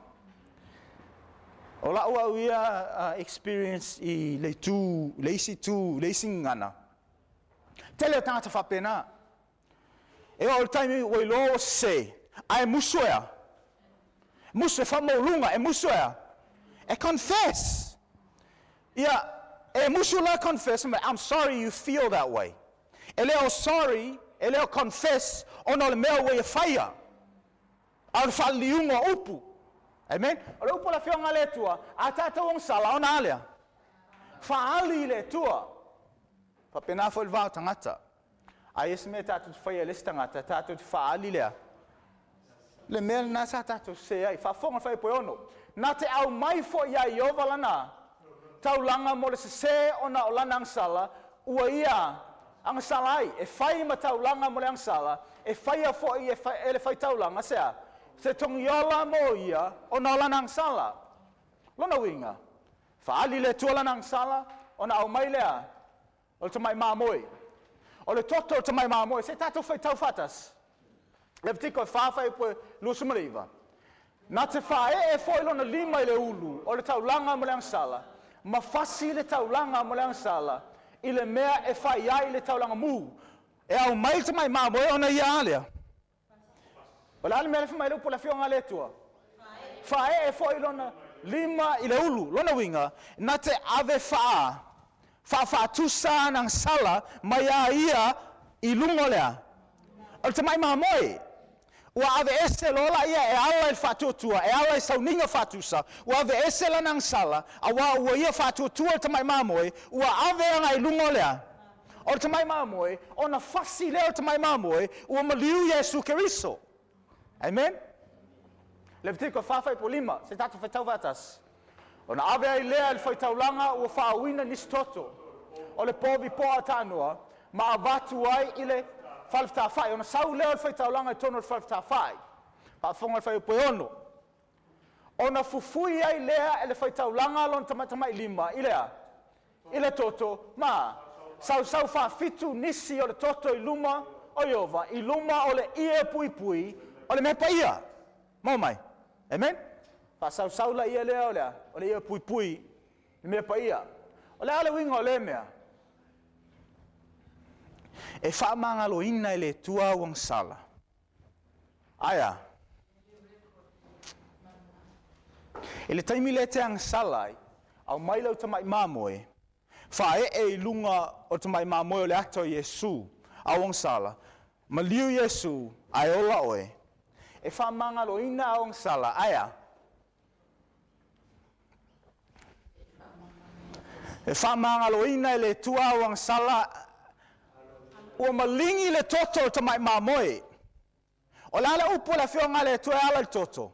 O lau au ia experience i le itu, le isi itu, le isi gagana, tele o tagata faapena. E oo i le taimi ua iloa ua sese, ae musu e a? Musu e faamaualuga, e musu e a? E confess. Ia, e musu la confess, I'm sorry you feel that way. E le o sorry, e le o confess ona o le mea ua ia faia. A o le faaliliuga o upu. Amen? O le upu a le Afioga a le Atua, a tatou agasala, ona a lea? Faaali i le Atua. Faapena foi le va o tagata. A i ai se mea tatou te faia i le isi tagata, tatou te faaali lea. Le mea lena sa tatou sese ai. Faafofoga le Fuaiupu e 6. Na te aumai foi ia Ieova lana taulaga mo le sese ona o lana agasala, ua ia agasala ai, e fai ma taulaga mo le agasala, e faia foi e le faitaulaga se a? Se togiola mo ia ona o lana agasala. Lona uiga, faaali le Atua lana agasala, ona aumai lea o le tamai mamoe. O le toto o le tamai mamoe, se i tatou faitau faatasi. Levitiko e 4 fuaiupu e 29. Na te faaee foi lona lima i le ulu o le taulaga mo le agasala, ma fasi le taulaga mo le agasala i le mea e fai ai le taulaga mu. E aumai le tamai mamoe ona ia a lea? O le a le mea lea fai mai le upu a le Afioga a le Atua? Faaee foi lona lima i le ulu. Lona uiga, na te ave faa, faafaatusa ana agasala mai a ia i luga o le a? O le tamai mamoe. Ua aveese loa la ia e ala i le faatuatua, e ala i sauniga faatusa, ua aveese lana agasala, auā ua ia faatuatua le tamai mamoe, ua ave agai i luga o le a? O le tamai mamoe, ona fasi lea o le tamai mamoe, ua maliu Iesu Keriso. Amen? Levitiko 4 fuaiupu 5, se tatou faitau faatasi. Ona ave ai lea i le faitaulaga ua faauuina nisi toto o le povi poa tanoa ma avatu ai i le fale fetāfa'i. Ona sau lea o le faitaulaga i totonu o le fale fetāfa'i. Faafofoga le fuaiupu e 6. Ona fufui ai lea e le faitaulaga lona tamatamailima i le a? I le toto, ma sausau faafitu nisi o le toto i luma o Ieova, i luma o le ie puipui o le mea paia. Maua mai? Amen? Faasausau la ia lea o le a? O le ie puipui le mea paia. O le a le uiga o lea mea? E faamagaloina e le Atua au agasala. Ae a? I le taimi lea e te agasala ai, aumai lau tamai mamoe, faaee i luga o le tamai mamoe o le ata o Iesu, au agasala, maliu Iesu, ae ola oe. E faamagaloina au agasala, ae a? E faamagaloina e le Atua au agasala, ua maligi le toto o le tamai mamoe. O le a le upu a le Afioga a le Atua e ala i le toto?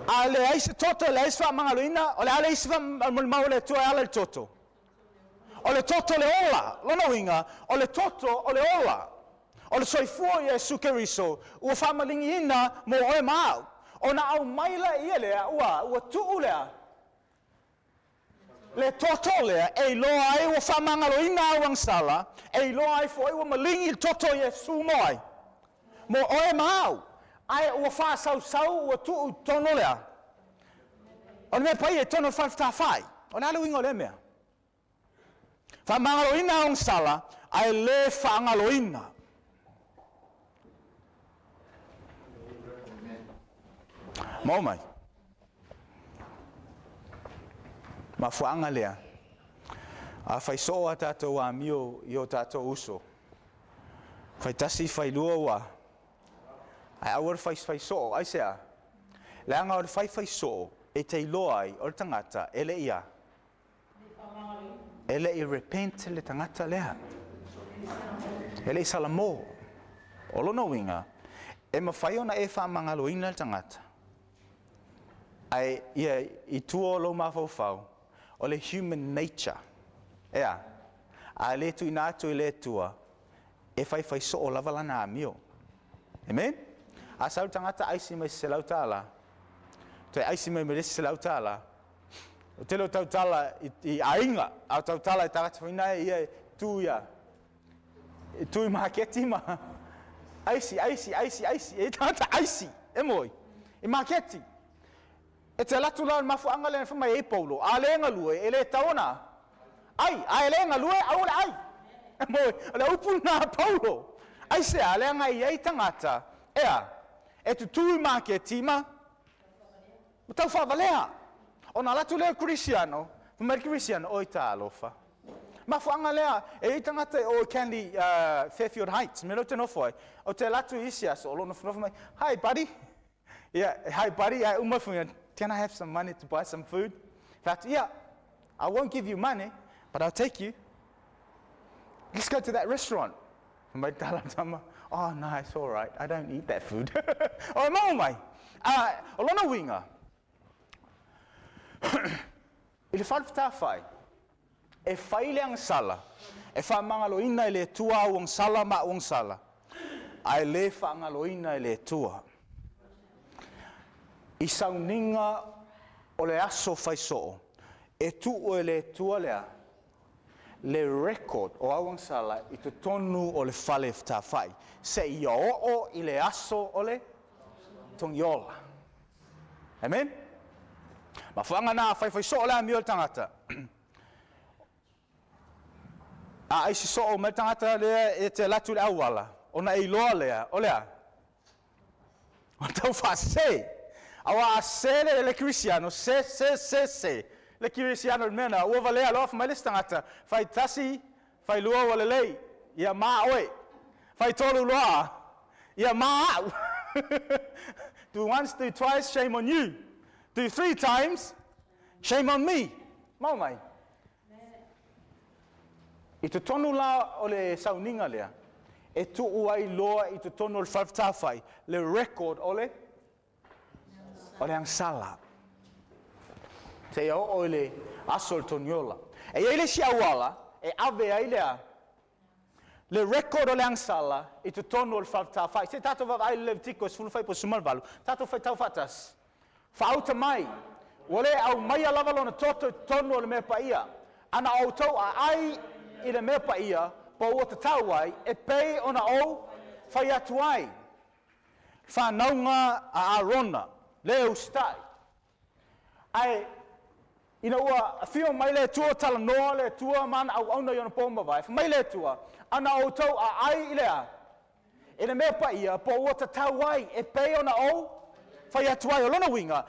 A leai se toto, e leai se faamagaloina, o le a le isi molimau a le Atua e ala i le toto? O le toto le ola. Lona uiga, o le toto o le ola. O le soifua o Iesu Keriso ua faamaligiina mo oe ma au. Ona aumai laia lea, ua, ua tuu lea, le toto lea e iloa ai ua faamagaloina au agasala, e iloa ai foi ua maligi le toto o Iesu mo ai? Mo oe ma au. Ae ua faasausau, ua tuu i totonu lea. O le mea paia i totonu o le fale fetāfa'i. O le a le uiga o lea mea? Faamagaloina au agasala, ae le faagaloina. Maua mai? Mafuaaga lea, a fai soo a tatou amio i o tatou uso, fai tasi, fai lua ua, ae aua le faifai soo. Aisea? Leaga o le faifai soo e te iloa ai o le tagata e le i a? E le i repent le tagata lea. E le i salamo. O lona uiga, e mafai ona e faamagaloina le tagata, ae ia i tua o lou mafaufau, o le human nature, ea, a le tuuina atu i le Atua, e faifai soo lava lana amio. Amen? A sau le tagata aisi mai se $100, Toe aisi mai ma le isi $100. Ou te le o tautala i aiga, a o tautala i tagata foi nae ia e tu ia, e tu i maketi ma aisi, aisi, aisi, aisi, e tagata aisi, e moi, i maketi. E te alu atu la o le mafuaaga lea na fai mai ai Paulo, a le galue, e le tatau ona ai, a e le galue, aua le ai. E moi, o le upu lena a Paulo. Aisea? Leaga e i ai tagata, e a? E tutū i maketi ma ma tau faavalea. Ona alu atu lea o le Kerisiano, fai mai le Kerisiano, Oi talofa. Mafuaaga lea, e i ai tagata e o i Canley, Fairfield Heights, mea lea ou te nofo ai, ou te alu atu i isi aso, o lo o nofonofo mai, Hi buddy! Ia, hi buddy, ae uma ifo, Can I have some money to buy some food? Fai atu, Ia, I won't give you money, but I'll take you. Let's go to that restaurant. Fai mai le tala tama, Oh, no, it's all right, I don't eat that food. Oi, maua mai. O lona uiga, i le fale fetāfai, e fai le agasala, e faamagaloina e le Atua au agasala ma au agasala, ae le faagaloina e le Atua. I sauniga o le aso fai soo, e tuu e le Atua lea le record o au agasala i totonu o le fale fetāfai, seia oo i le aso o le togiola. Amen? Mafuaaga na faifai soo le amio le tagata. A aisi soo mai le tagata lea e te alu atu i le auala, ona e iloa lea, o le a? O le tau faasese. Aua a sese le, le Kerisiano, se, se, se, se, le Kerisiano i le mea lena, ua valea loa, fai mai le isi tagata, fai tasi, fai lua ua lelei, ia ma oe. Fai tolu loa, ia ma au. Do once, do twice, shame on you. Do three times, shame on me. Maua mai? I totonu la o le sauniga lea, e tuu ai loa i totonu o le fale fetāfai le record o le o le agasala seia oo i le aso o le togiola. E i ai le isi auala e ave ai le a? Le record o le agasala i totonu o le fale fetāfai. Se i tatou vaavaai i le Levitiko 14:18, tatou faitau faatasi. Faauta mai, ua le aumaia lava lona toto i totonu o le mea paia. Ana outou aai i le mea paia, po ua tatau ai, e pei ona ou fai atu ai. Whanauga a Arona, le usitai. Ae ina ua afio mai le Atua talanoa le Atua ma ana auauna i ona po mavae, fai mai le Atua, ana outou aai i le a? I le mea paia, po ua tatau ai, e pei ona ou fai atu ai. O lona uiga,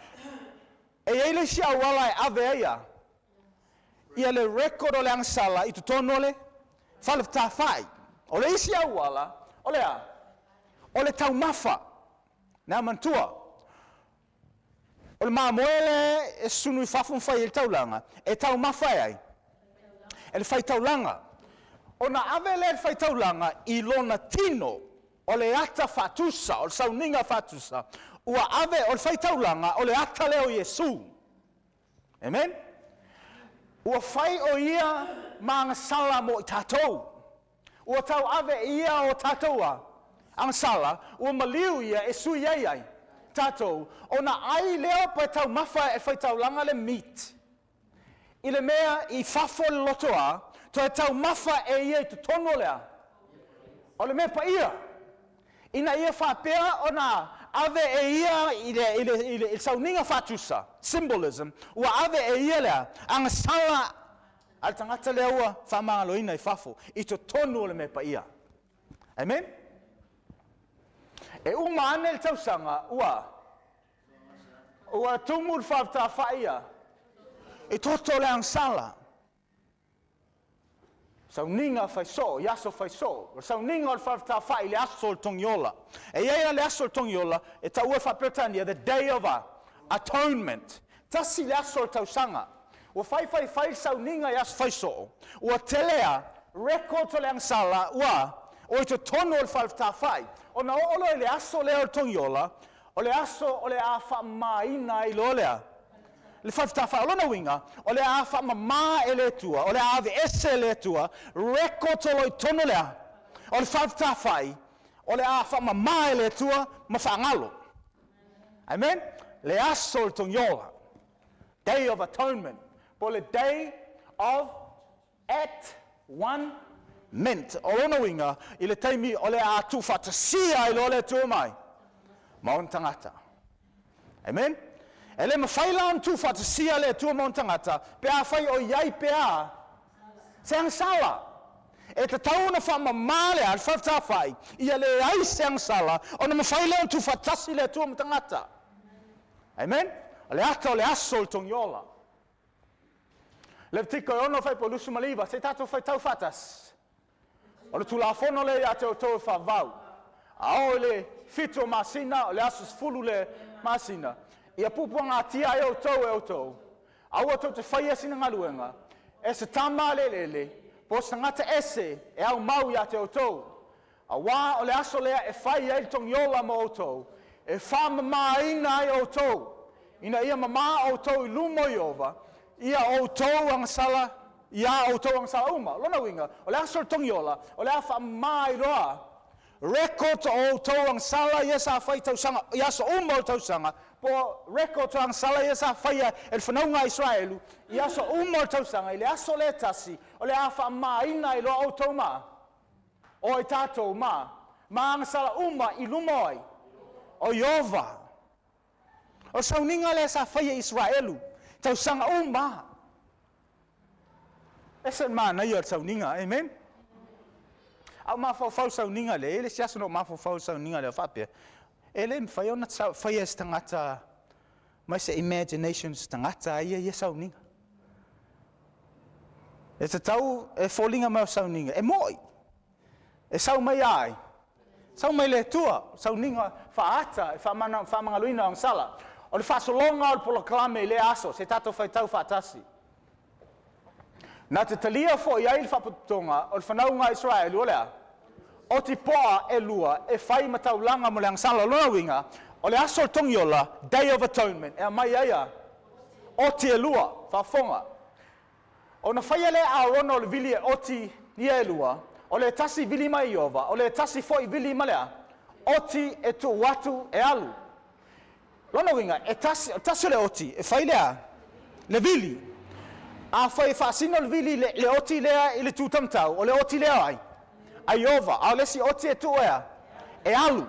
e i ai le isi auala e ave ai a ia le record o le agasala i totonu o le fale fetāfai. O le isi auala, o le a? O le taumafa. Nea manatua, o le mamoe lea e sunu i fafo ma fai ai le taulaga, e taumafa e ai? E le faitaulaga. Ona ave lea e le faitaulaga i lona tino, o le ata faatusa, o le sauniga faatusa, ua ave, o le faitaulaga, o le ata lea o Iesu. Amen? Ua fai o ia ma agasala mo i tatou. Ua tauave e ia o tatou a agasala, ua maliu ia e sui ai ai tatou, ona ai lea pe taumafa e faitaulaga le meat i le mea i fafo i le loto a, toe taumafa e ia i totonu o le a? O le mea paia. Ina ia faapea ona ave e ia i le, i le, i le, i le sauniga faatusa, symbolism, ua ave e ia le a? Agasala a le tagata lea ua faamagaloina i fafo, i totonu o le mea paia. Amen? E uma ane le tausaga, ua, ua tumu le faafetafai ia i toto o le agasala. Sauniga fai soo, i aso fai soo. O le sauniga o le faafetafai i le aso o le togiola. E i ai la le aso o le togiola, e taua e faa-Peretania, the day of atonement. Tasi le aso o le tausaga. Ua fai fai fai le sauniga i aso fai soo. Ua tele a records o le agasala ua o i totonu o le faafetafai. Ona oo loa i le aso lea o le togiola, o le aso o le a faamamaina ai loa lea le faafetafai. O lona uiga, o le a faamama e le Atua, o le a aveese e le Atua records o lo o i totonu o le a? O le faafetafai, o le a faamama e le Atua ma faagalo. Amen? Le aso o le togiola. Day of Atonement. Po o le Day of At One Ment. O lona uiga, i le taimi o le a tuufaatasia ai loa le Atua mai ma ona tagata. Amen? E le mafai la ona tuufaatasia le Atua ma ona tagata pe afai o i ai pea se agasala. E tatau ona faamama le a, le faafetafai, ia leai se agasala ona mafai lea ona tuufaatasi le Atua ma tagata. Amen? O le ata o le aso o le togiola. Levitiko e 6 fuaiupu 29, se i tatou faitau faatasi. O le Tulafono lea ia te outou e faavavau, a oo i le fitu o masina, o le aso 10 le masina, ia puapuagatia ai outou e outou, aua tou te faia sina galuega, e se tama a le eleele, po o se tagata ese e aumau ia te outou. Auā o le aso lea e fai ai le togiola mo outou, e faamamāina ai outou, ina ia mamā outou i luma o Ieova, ia outou agasala, i a outou agasala uma. O lona uiga, o le aso o le togiola, o le a faamamā ai loa records o outou agasala ia sa fai i tausaga, i aso uma o le tausaga, po o records o agasala ia sa faia e le fanauga a Isaraelu i aso uma o le tausaga, i le aso lea e tasi, o le a faamamāina ai loa outou ma o ai tatou ma ma agasala uma i luma o ai? O Ieova. O le sauniga lea sa faia e Isaraelu i tausaga uma. Ese le manaia o le sauniga, amen? A ou mafaufau i le sauniga lea, e i ai le isi aso na ou mafaufau i le sauniga lea, faapea, e le mafai ona faia e se tagata mai se imagination o se tagata ia ia sauniga. E tatau e foliga mai o sauniga, e mo'i. E sau mai ia ai? Sau mai le Atua, sauniga faaata e faamagaloina agasala. O le faasologa o le polokalame i lea aso, se tatou faitau faatasi. Na te talia foi ai le faapotopotoga o le fanauga a Isaraelu o le a? Oti poa e lua e fai ma taulaga mo le agasala. O lona uiga, o le aso o le togiola, Day of Atonement, e aumai ai a? Oti e lua, faafofoga. Ona faia lea e Aarona o le vili e oti ia e lua, o le tasi vili mai Ieova, o le tasi foi vili ma le a? Oti e tuu atu e alu. Lona uiga, e tasi, tasi o le oti e fai le a? Le vili. Afai e faasino le vili le, le oti lea i le tūtaumatau, o le oti lea o ai? A Ieova. A o le isi oti e tuu e a? E alu.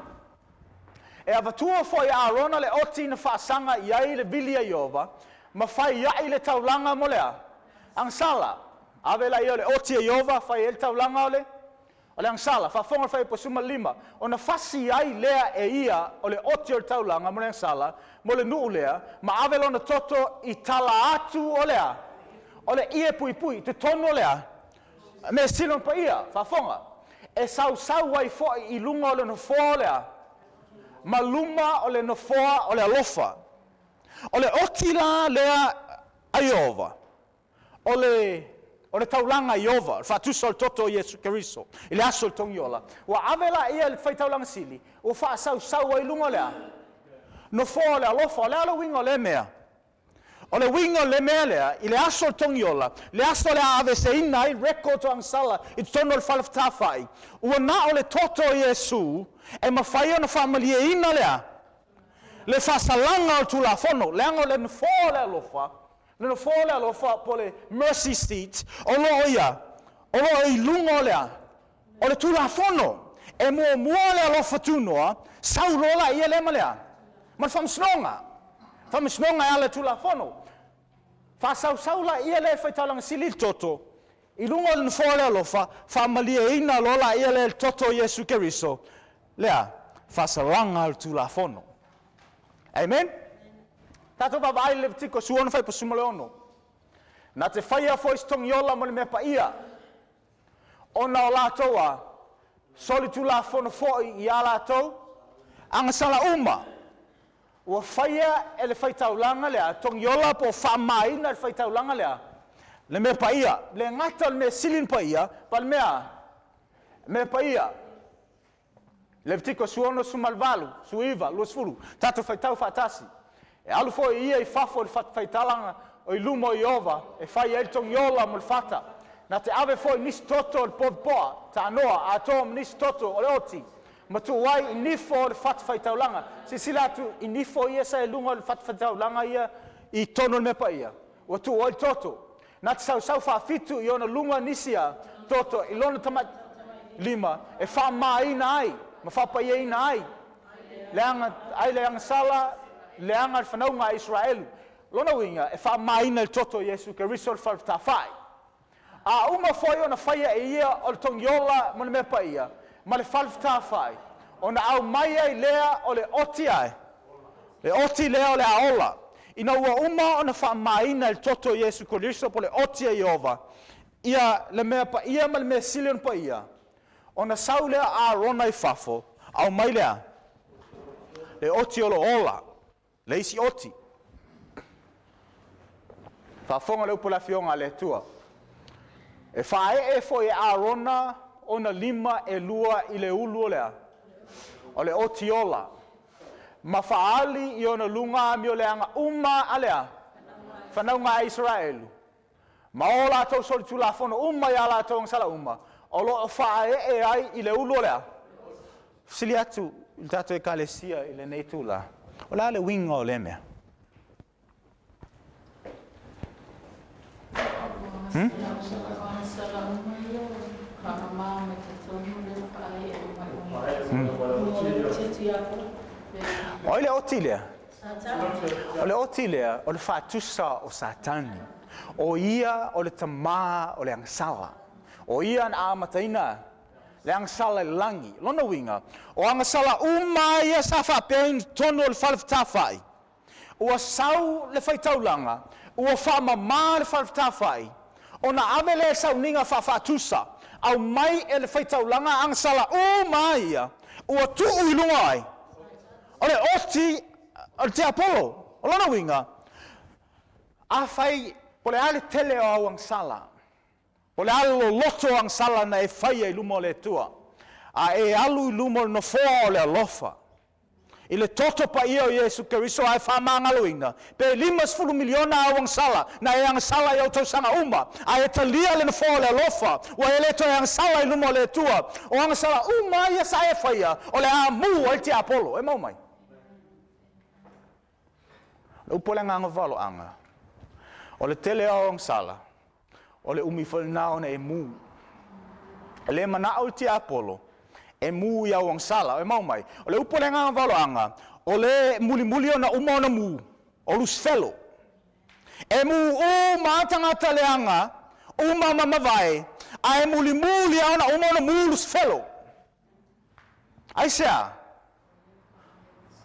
E avatua foi e Aarona le oti na faasaga i ai le vili a Ieova, ma fai ai le taulaga mo le a? Agasala. Ave laia o le oti a Ieova, fai ai le taulaga o le O le agasala, faafofoga le fuaiupu 15, ona fasi ai lea e ia o le oti o le taulaga mo le agasala, mo le nuu lea, ma ave lona toto i tala atu o le a? O le ie puipui, i totonu o le a? Mea sili ona paia, faafofoga, e sausau ai foi i luga o le nofoa o le a? Ma luma o le nofoa o le alofa. O le oti la lea a Ieova, O le, o le taulaga i Ieova, o le faatusa o le toto o Iesu Keriso i le aso o le togiola, ua ave laia i le faitaulaga sili, ua faasausau ai i luga o le a? Nofoa o le alofa. O le a le uiga o lea mea? O le uiga o le mea lea, i le aso o le togiola, le aso o le a aveeseina ai records o agasala i totonu o le fale fetāfa'i, ua na o le toto o Iesu e mafai ona faamalieina le a? Le faasalaga o le Tulafono, leaga o le nofoa o le alofa, Le nofoa o le alofa po o le mercy seat o lo o ia, o lo o i luga o le a? O le Tulafono. E muamua le alofa tunoa, sau loa laia lea ma le a? Ma le faamasinoga. Faamasinoga e ala i le Tulafono. Faasausau laia lea e faitaulaga sili le toto i luga o le nofoa o le alofa, faamalieina loa laia lea e le toto o Iesu Keriso, le a? Faasalaga o le Tulafono. Amen? Tatou vaavaai i le Levitiko 16 fuaiupu 16. Na te faia foi se togiola mo le mea paia, ona o latou a solitulafono foi i a latou agasala uma, ua faia e le faitaulaga lea togiola po o faamamaina e le faitaulaga lea le mea paia. Le gata o le mea sili ona paia, pa le mea mea paia. Levitiko 16, 18, 19, 20, tatou faitau faatasi. E alu foi ia i fafo i le fatafaitaulaga o i luma o Ieova e fai ai le togiola mo le fata. Na te ave foi nisi toto o le povi poa, tanoa, atoa ma nisi toto o le oti. Ma tuu ai i nifo o le fatafaitaulaga. Silasila atu i nifo ia sa i luga o le fatafaitaulaga ia i totonu o le Mea Paia, ua tuu ai le toto. Na te sausau faafitu i ona luga nisi a toto i lona tamatilima e faamamaina ai ma faapaiaina ai le aga ai le agasala leaga le fanauga a Isaraelu. Lona uiga, e faamamaina i le toto o Iesu Keriso le fale fetāfa'i. A uma foi ona faia e ia o le togiola ma le Mea Paia ma le fale fetāfa'i, ona aumai ai lea o le oti ae, le oti lea o le a ola. Ina ua uma ona faamamaina i le toto o Iesu Keriso po o le oti a Ieova ia le Mea Paia ma le Mea Sili ona Paia, ona sau lea o Arona i fafo, aumai lea le oti o lo o ola, le isi oti. Faafofoga le upu a le Afioga a le Atua. E faaee foi e Arona ona lima e lua i le ulu o le a? O le oti ola. Ma faaali i ona luga amioleaga uma a le a? Fanauga a Isaraelu. Ma o latou solitulafono uma i a latou agasala uma, o lo o faaee ai i le ulu o le a? Fesili atu i le tatou Ekalesia i lenei itula, o le a le uiga o lea mea? O ai le oti lea? O le oti lea o le faatusa o Satani. O ia o le tamā o le agasala. O ia na amataina le agasala i le lagi. Lona uiga, o agasala uma ia sa faapea i totonu o le fale fetāfa'i, ua sau le faitaulaga, ua faamamā le fale fetāfa'i, ona ave lea i sauniga faafaatusa, aumai e le faitaulaga agasala uma ia, ua tuu i luga ai o le oti o le tiapolo. O lona uiga, afai po o le a le tele o au agasala, po o le a le loloto o agasala na e faia i luma o le Atua, a e alu i luma o le nofoa o le alofa, i le toto paia o Iesu Keriso ae faamagaloina, pe 50 miliona au agasala na e agasala i au tausaga uma, a e talia le nofoa o le alofa, ua e le toe agasala i luma o le Atua, o agasala uma ia sa e faia, o le a mu ai le tiapolo. E maua mai? O le upu a le agaga valoaga, o le tele o au agasala, o le umi foi lena ona e mu. E le manao le tiapolo e mu i au agasala. E maua mai? O le upu a le agaga valoaga, o le mulimuli ona uma ona mu, o Lusifelo. E mu uma tagata leaga, uma ma mavae, ae mulimuli lava ona uma ona mu Lusifelo. Aisea?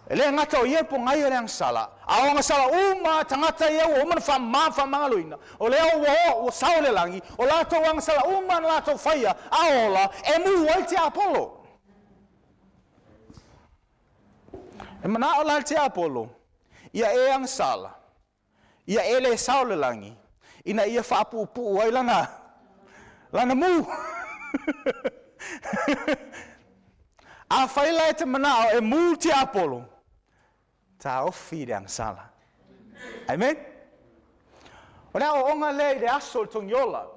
E le gata o ia le pogai o le agasala, a o agasala uma tagata ia ua uma ona faamama faamagaloina, o lea ua o, ua sao i le lagi, o latou agasala uma na latou faia a ola, e mu ai le tiapolo. E manao la le tiapolo ia e agasala, ia e le sao i le lagi, ina ia faapuupuu ai lana, lana mu. Afai la e te manao e mu le tiapolo, taofi le agasala. Amen? O le aoaoga lea i le aso o le togiola.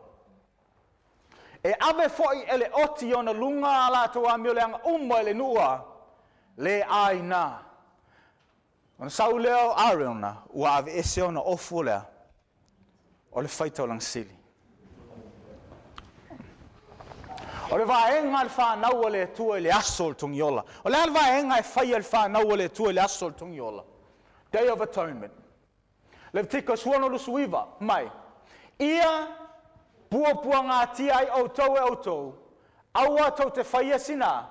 E ave foi e le oti i ona luga a latou amioleaga uma i le nuu a le aina. Ona sau lea o Arona ua aveese ona ofu o le a? O le faitaulaga sili. O le vaega a le fanau a le Atua i le aso o le togiola. O le a le vaega e faia e le fanau a le Atua i le aso o le togiola? Day of Atonement. Leviticus 69, mai. Ia puapuagatia ai outou e outou, aua tou te faia sina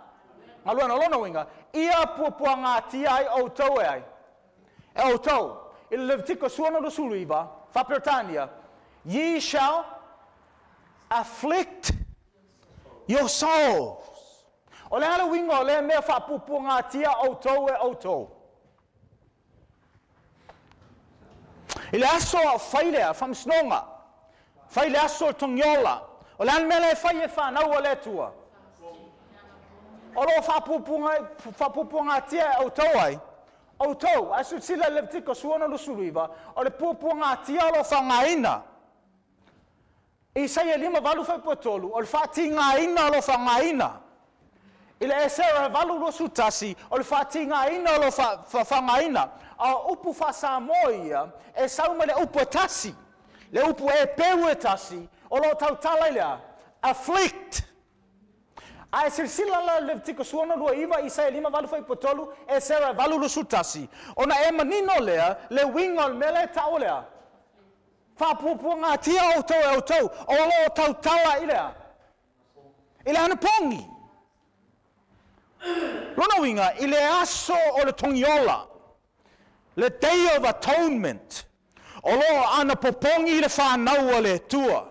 galuega. O lona uiga, ia puapuagatia ai outou e ai? E outou. I le Leviticus 69, faa-Peretania, ye shall afflict your souls. O le a le uiga o lea mea faapuapuagatia outou e outou? I le aso a o fai lea faamasinoga, fai le aso o le togiola, o le a le mea la e fai e fanau a le Atua? O lo o faapuapuagatia e outou ai? Outou. Ae silasila i le Leviticus 69, o le puapuagatia o lo o faaaogaina. Isaia 58 fuaiupu 3, o le faatigaina o lo o faaaogaina. I le Esera 8:21, o le faatigaina o lo o faaaogaina, a o upu faa-Samoa ia e sau mai le upu e tasi, le upu Eperu e tasi, o lo o tautala i le a? Afflict. A e silasila la i le Levitiko 16:29, Isaia 58 fuaiupu 3, Esera 8:21, ona e manino lea le uiga o le mea lea e tau o le a? Faapuapuagatia outou e outou, o lo o tautala i le a? I le anapogi. Lona uiga, i le aso o le togiola, le Day of Atonement, o lo o anapopogi le fanau a le Atua,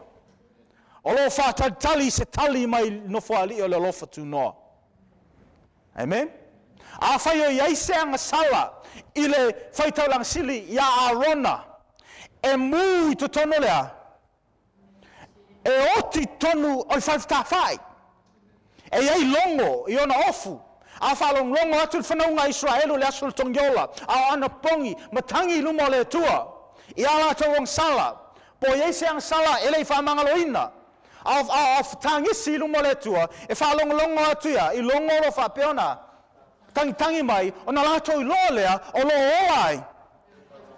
o lo o faatalitali i se tali mai le Nofoalii o le alofa tunoa. Amen? Afai o i ai se agasala i le faitaulaga sili iā Arona, e mū i totonu o le a? E oti i totonu o le fale fetāfa'i, e i ai logo i ona ofu, a faalogologo atu le fanauga a Isaraelu i le aso o le togiola, a o anapogi ma tagi i luma o le Atua i a latou agasala, po o i ai se agasala e le i faamagaloina, a o fetagisi i luma o le Atua, e faalogologo atu ia i logo o lo o faapea ona tagitagi mai, ona latou iloa lea o lo o ola ai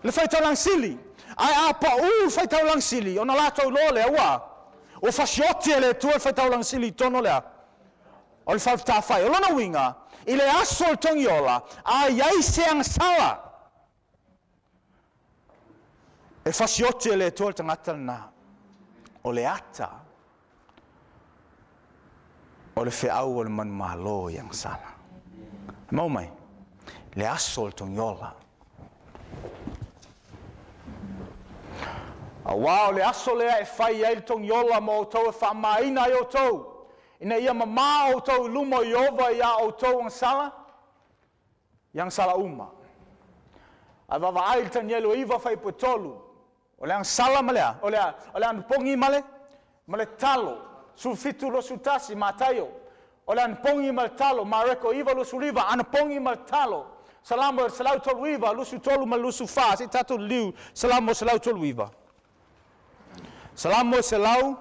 le faitaulaga sili. Ae a paū le faitaulaga sili, ona latou iloa lea ua ua fasioti e le Atua le faitaulaga sili i totonu o le a? O le fale fetāfa'i. O lona uiga, i le aso o le togiola, a i ai se agasala, e fasioti e le Atua le tagata lena. O le ata o le feau o le manumalo i agasala. E maua mai? Le aso o le togiola. Auā o le aso lea e fai ai le togiola mo outou e faamamaina ai outou, ina ia mamā outou i luma o Ieova i a outou agasala, i agasala uma. Ae vaavaai i le Tanielu 9 fuaiupu 3, o le agasala ma le a? O le a? O le anapogi ma le? Ma le talo. 17, 21, Mataio. O le anapogi ma le talo. Mareko 9, 29, anapogi ma le talo. Salamo 139, 23 ma le 24. Se i tatou liliu, Salamo 139. Salamo 139.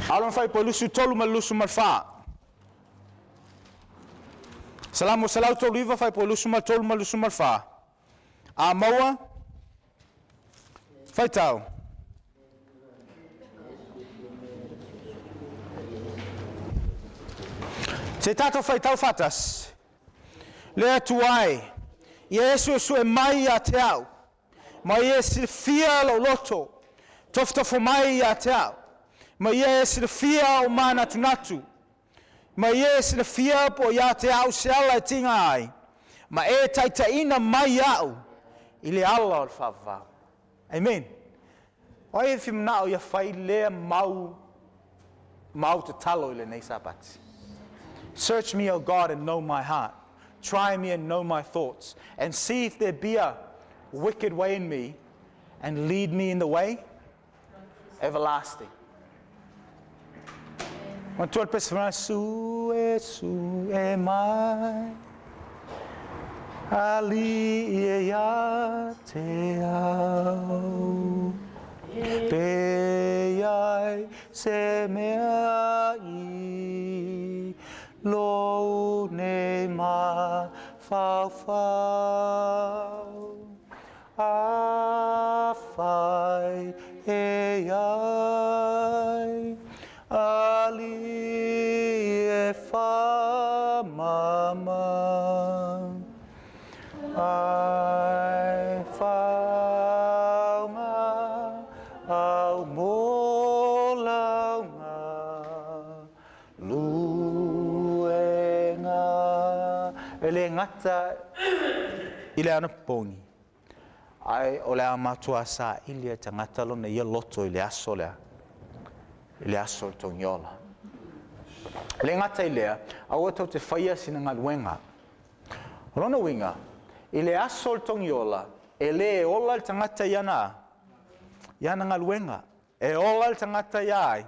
A o lona fuaiupu e 23 ma le 24. Salamo 139, fuaiupu 23 ma le 24. A maua, faitau. Se tatou faitau faatasi. Le Atua e, ia e suesue mai ia te au, ma ia e silafia lou loto, tofotofo mai ia te au, ma ia e silafia ou manatunatu, ma ia e silafia po o ia te au se ala e tiga ai, ma e taitaiina mai iaʻu i le ala o le faavavau. Amen. O ai e fia manao ia fai lea mau mau tatalo i lenei Sapati? Search me, O God, and know my heart. Try me and know my thoughts, and see if there be a wicked way in me, and lead me in the way everlasting. Manatua le pese fai mai, Sue, sue mai, Alii e ia te au, Pe i ai se mea i lou nei mafaufau. Afai e i ai, Alii e faamama, Ai faauga au mo lau galuega. E le gata i le anapogi, Ae o le a matua saili e tagata lona ia loto i le aso lea, i le aso o le togiola. E le gata i lea, aua tou te faia sina galuega. O lona uiga, i le aso o le togiola, e le ola le tagata i ana, i ana galuega. E ola le tagata iā ai?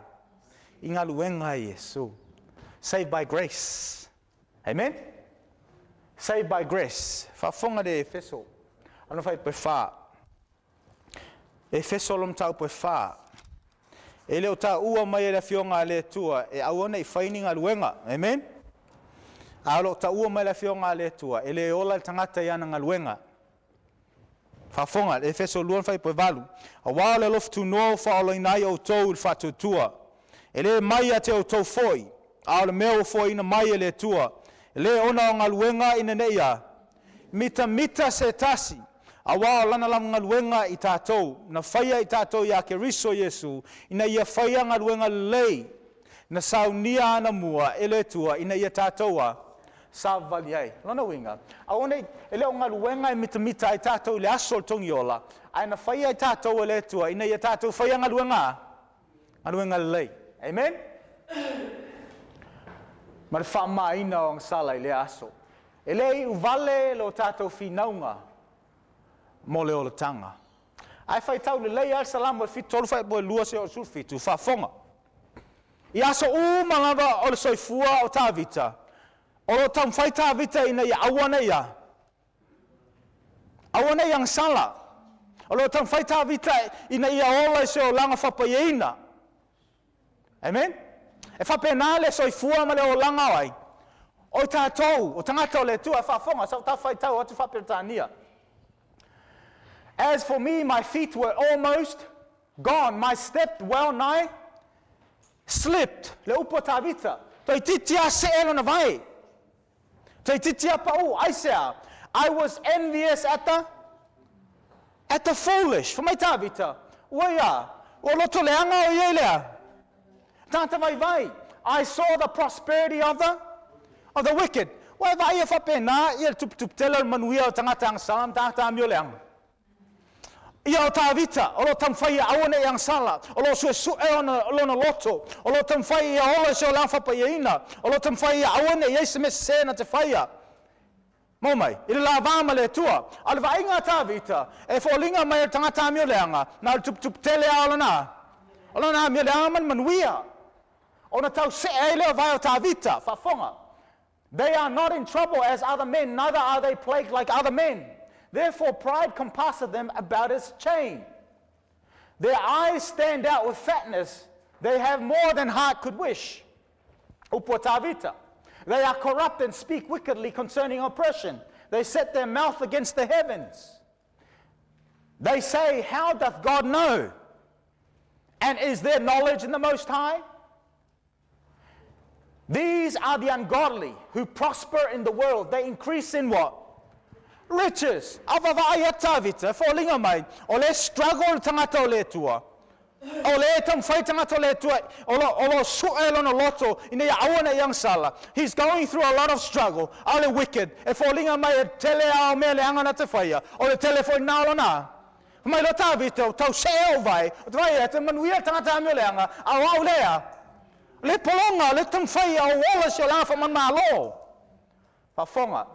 I galuega a Iesu. Saved by grace. Amen? Saved by grace. Faafofoga le Efeso, ana fuaiupu e 4. Efeso lo mataupu e 4. E le o taua mai e le Afioga a le Atua e aua ne i fai ni galuega. Amen? A o lo o taua mai e le Afioga a le Atua, e le ola le tagata i ana galuega. Faafofoga, Efeso 2 fuaiupu 8. Auā o le alofa tunoa ua faaolaina ai outou i le faatuatua. E le mai ia te outou foi, a o le mea ua foaiina mai e le Atua. E le ona o galuega ina ne i a. Mitamita se tasi, auā o lana lava galuega i tatou, na faia i tatou iā Keriso Iesu, ina ia faia galuega lelei, na saunia anamua e le Atua ina ia tatou a savavali ai. Lona uiga, aua ne i, e le o galuega e mitamita ai tatou i le aso o le togiola, ae na faia i tatou e le Atua ina ia tatou faia galuega a? Galuega lelei. Amen? Ma le faamamaina o agasala i lea aso. E le iu vale lo tatou finauga mo le olataga. Ae faitau lelei lava le Salamo e 73 fuaiupu 2 seia oo i le 17, faafofoga. I aso uma lava o le soifua o Tavita, o lo o taumafai Tavita ina ia aua ne i a? Aua ne i agasala. O lo o taumafai Tavita ina ia ola i se olaga faapaiaina. Amen? E faapena le soifua ma le olaga o ai? O i tatou, o tagata o le Atua e faafofoga, sa ou tafaitau atu faa-Peretania. As for me, my feet were almost gone, my step well nigh slipped. Le upu a Tavita, toeitiiti lava see lona vae. Toeitiiti lava pau, aisea? I was envious at the at the foolish. Fai mai Tavita, ua ia, ua loto leaga o ia i lea tagata vaivai. I saw the prosperity of the of the wicked. Ua e vaaia faapena ia le tuputuputele o le manuia o tagata agasala ma tagata amio leaga. Ia o Tavita, o lo o taumafai ia aua ne i agasala, o lo o suesue ona, lona loto, o lo o taumafai ia ola i se olaga faapaiaina, o lo o taumafai ia aua ne i i ai se mea sese na te faia. Maua mai, i le lava ma le Atua. A o le vaaiga a Tavita, e foliga mai o le tagata amio leaga, na o le tuputuputele lava o lana, o lona amio leaga ma le manuia. Ona tau see ai lea o vae o Tavita, faafofoga. They are not in trouble as other men, neither are they plagued like other men. Therefore pride compasseth them about as chain. Their eyes stand out with fatness, they have more than heart could wish. Upu a Tavita. They are corrupt and speak wickedly concerning oppression. They set their mouth against the heavens. They say, How doth God know? And is there knowledge in the Most High? These are the ungodly who prosper in the world. They increase in what? Riches. A vaavaai atu Tavita, e foliga mai, o lea e struggle le tagata o le Atua. O lea e taumafai tagata o le Atua, o lo, o lo sue lona loto ina ia aua ne i agasala. He's going through a lot of struggle. A o le wicked, e foliga mai e tele lava o mea leaga na te faia, o le tele foi lena o lona. Fai mai loa Tavita, o tau see ou vae, o te vaai atu, e manuia le tagata amioleaga, a o au lea, le pologa, le taumafai a ou ola i si olaga faamanu-malo. Faafofoga.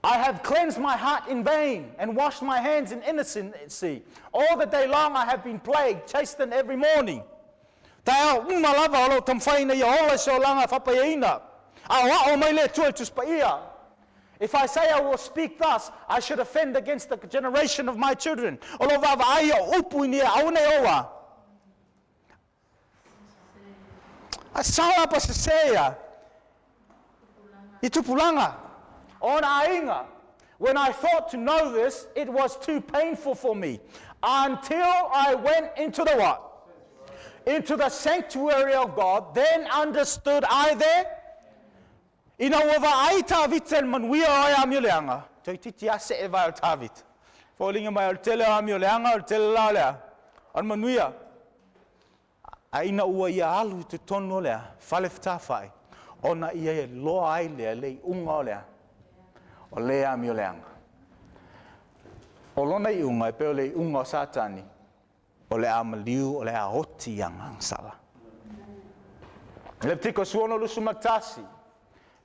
I have cleansed my heart in vain and washed my hands in innocency. All the day long I have been plagued, chastened every morning. Taeao uma lava o lo o taumafai ina ia ola i se olaga faapaiaina, a o aʻo mai le Atua i le Tusi Paia. If I say I will speak thus, I should offend against the generation of my children. O lo o vaavaai o upu ina ia aua ne i ou a. A sala pa sese ia i tupulaga o ona aiga. When I thought to know this, it was too painful for me, until I went into the what? Into the sanctuary of God, then understood I there. Ina ua vaai Tavita i le manuia o ai amioleaga, toeitiiti lava see vae o Tavita. Foliga mai o le tele o amioleaga, o le tele la o le a? O le manuia. A ina ua ia alu i totonu o le a? Fale fetafai, ona ia iloa ai lea le iuga o le a? O le amioleaga. O lona iuga e pei o le iuga o Satani, O le a maliu, o le a oti i agasala. Levitiko 16, 21,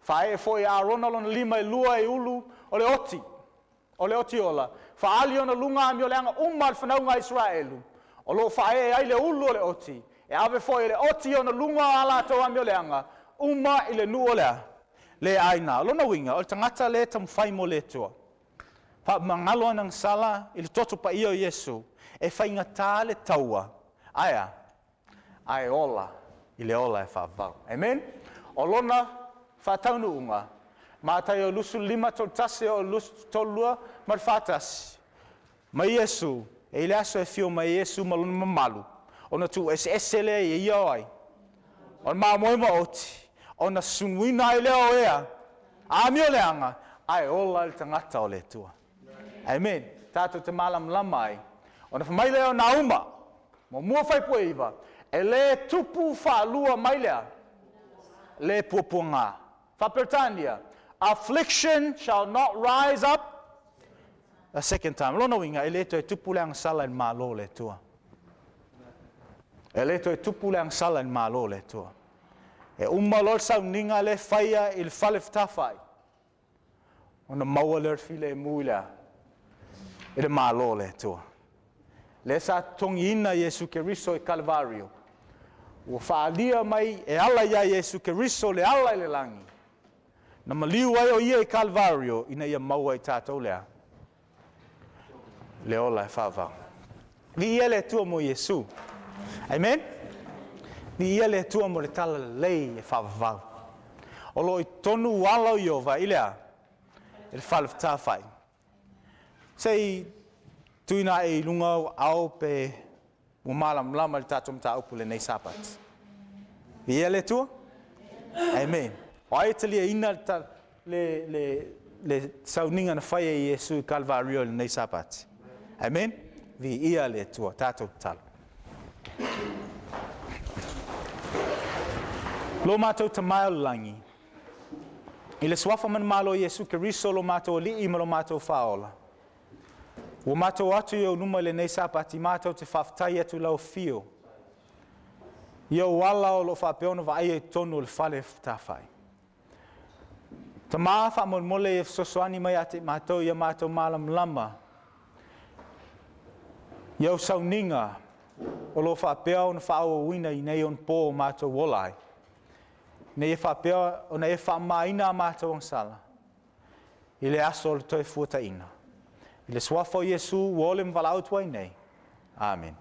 Faaee foi e Arona lona lima e lua e ulu o le oti, o le oti ola, faaali ona luga amioleaga uma a le fanauga a Iseraelu, o lo o faaee ai le ulu o le oti, e ave foi e le oti ona luga o a latou amioleaga uma i le nuu o le a? Le aina. O lona uiga, o le tagata lea e taumafai mo le Atua. Faamagalo ana agasala i le toto paia o Iesu, e faigata le taua, ae a? Ae ola i le ola e faavavau. Amen? O lona faataunuuga, Mataio 25, 31 e oo i le 32 ma le 41, mai Iesu, e i ai le aso e afio mai ai Iesu ma lona mamalu, ona tuueseese lea i ia o ai? O le mamoe maoti, ona sunuina ai lea o ea, amioleaga, ae ola le tagata o le Atua. Amen. Tatou te malamalama ai. Ona fai mai lea o Nauma, muamua fuaipue 9, e le tupu faalua mai lea, le puapuaga. Faa-Peretania, affliction shall not rise up a second time. Lona uiga, e le toe tupu le agasala i le Malo o le Atua. E le toe tupu le agasala i le Malo o le Atua. E uma loa le sauniga lea e faia i le fale fetafai, ona maua lea o le filemu i le a? I le Malo o le Atua. Lea sa totogiina Iesu Keriso i Kalevario, ua faaalia mai e ala iā Iesu Keriso le ala i le lagi, na maliu ai o Ia i Kalevario ina ia maua i tatou le a? Le ola e faavavau. Viia le Atua mo Iesu. Amen? Viia le Atua mo le talalelei e faavavau. O lo o i totonu ala o Ieova i le a? I le fale fetafai. Se i tuuina ae i luga ou aao pe ua malamalama i le tatou mataupu i lenei Sapati. Viia le Atua? Amen. O ai e taliaina le, le, le sauniga na fai e Iesu i Kalvario i lenei Sapati? Amen. Viia le Atua. Tatou tatalo. Lo matou Tama o le lagi, i le suafa manumalo o Iesu Keriso lo matou Alii ma lo matou Faaola, ua matou atu i ou luma i lenei Sapati matou te faafetai atu i lau afio i ou ala o lo o faapea ona vaaia i totonu o le fale tafai. Tama, faamolemole ia fesoasoani mai ia te matou ia matou malamalama i au sauniga o lo o faapea ona faaauauina i nei onapo o matou ola ai, ina ia faapea ona e faamamaina a matou agasala i le aso o le Toefuataiga. I le suafa o Iesu ua ole ma valaau atu ai nei. Amene.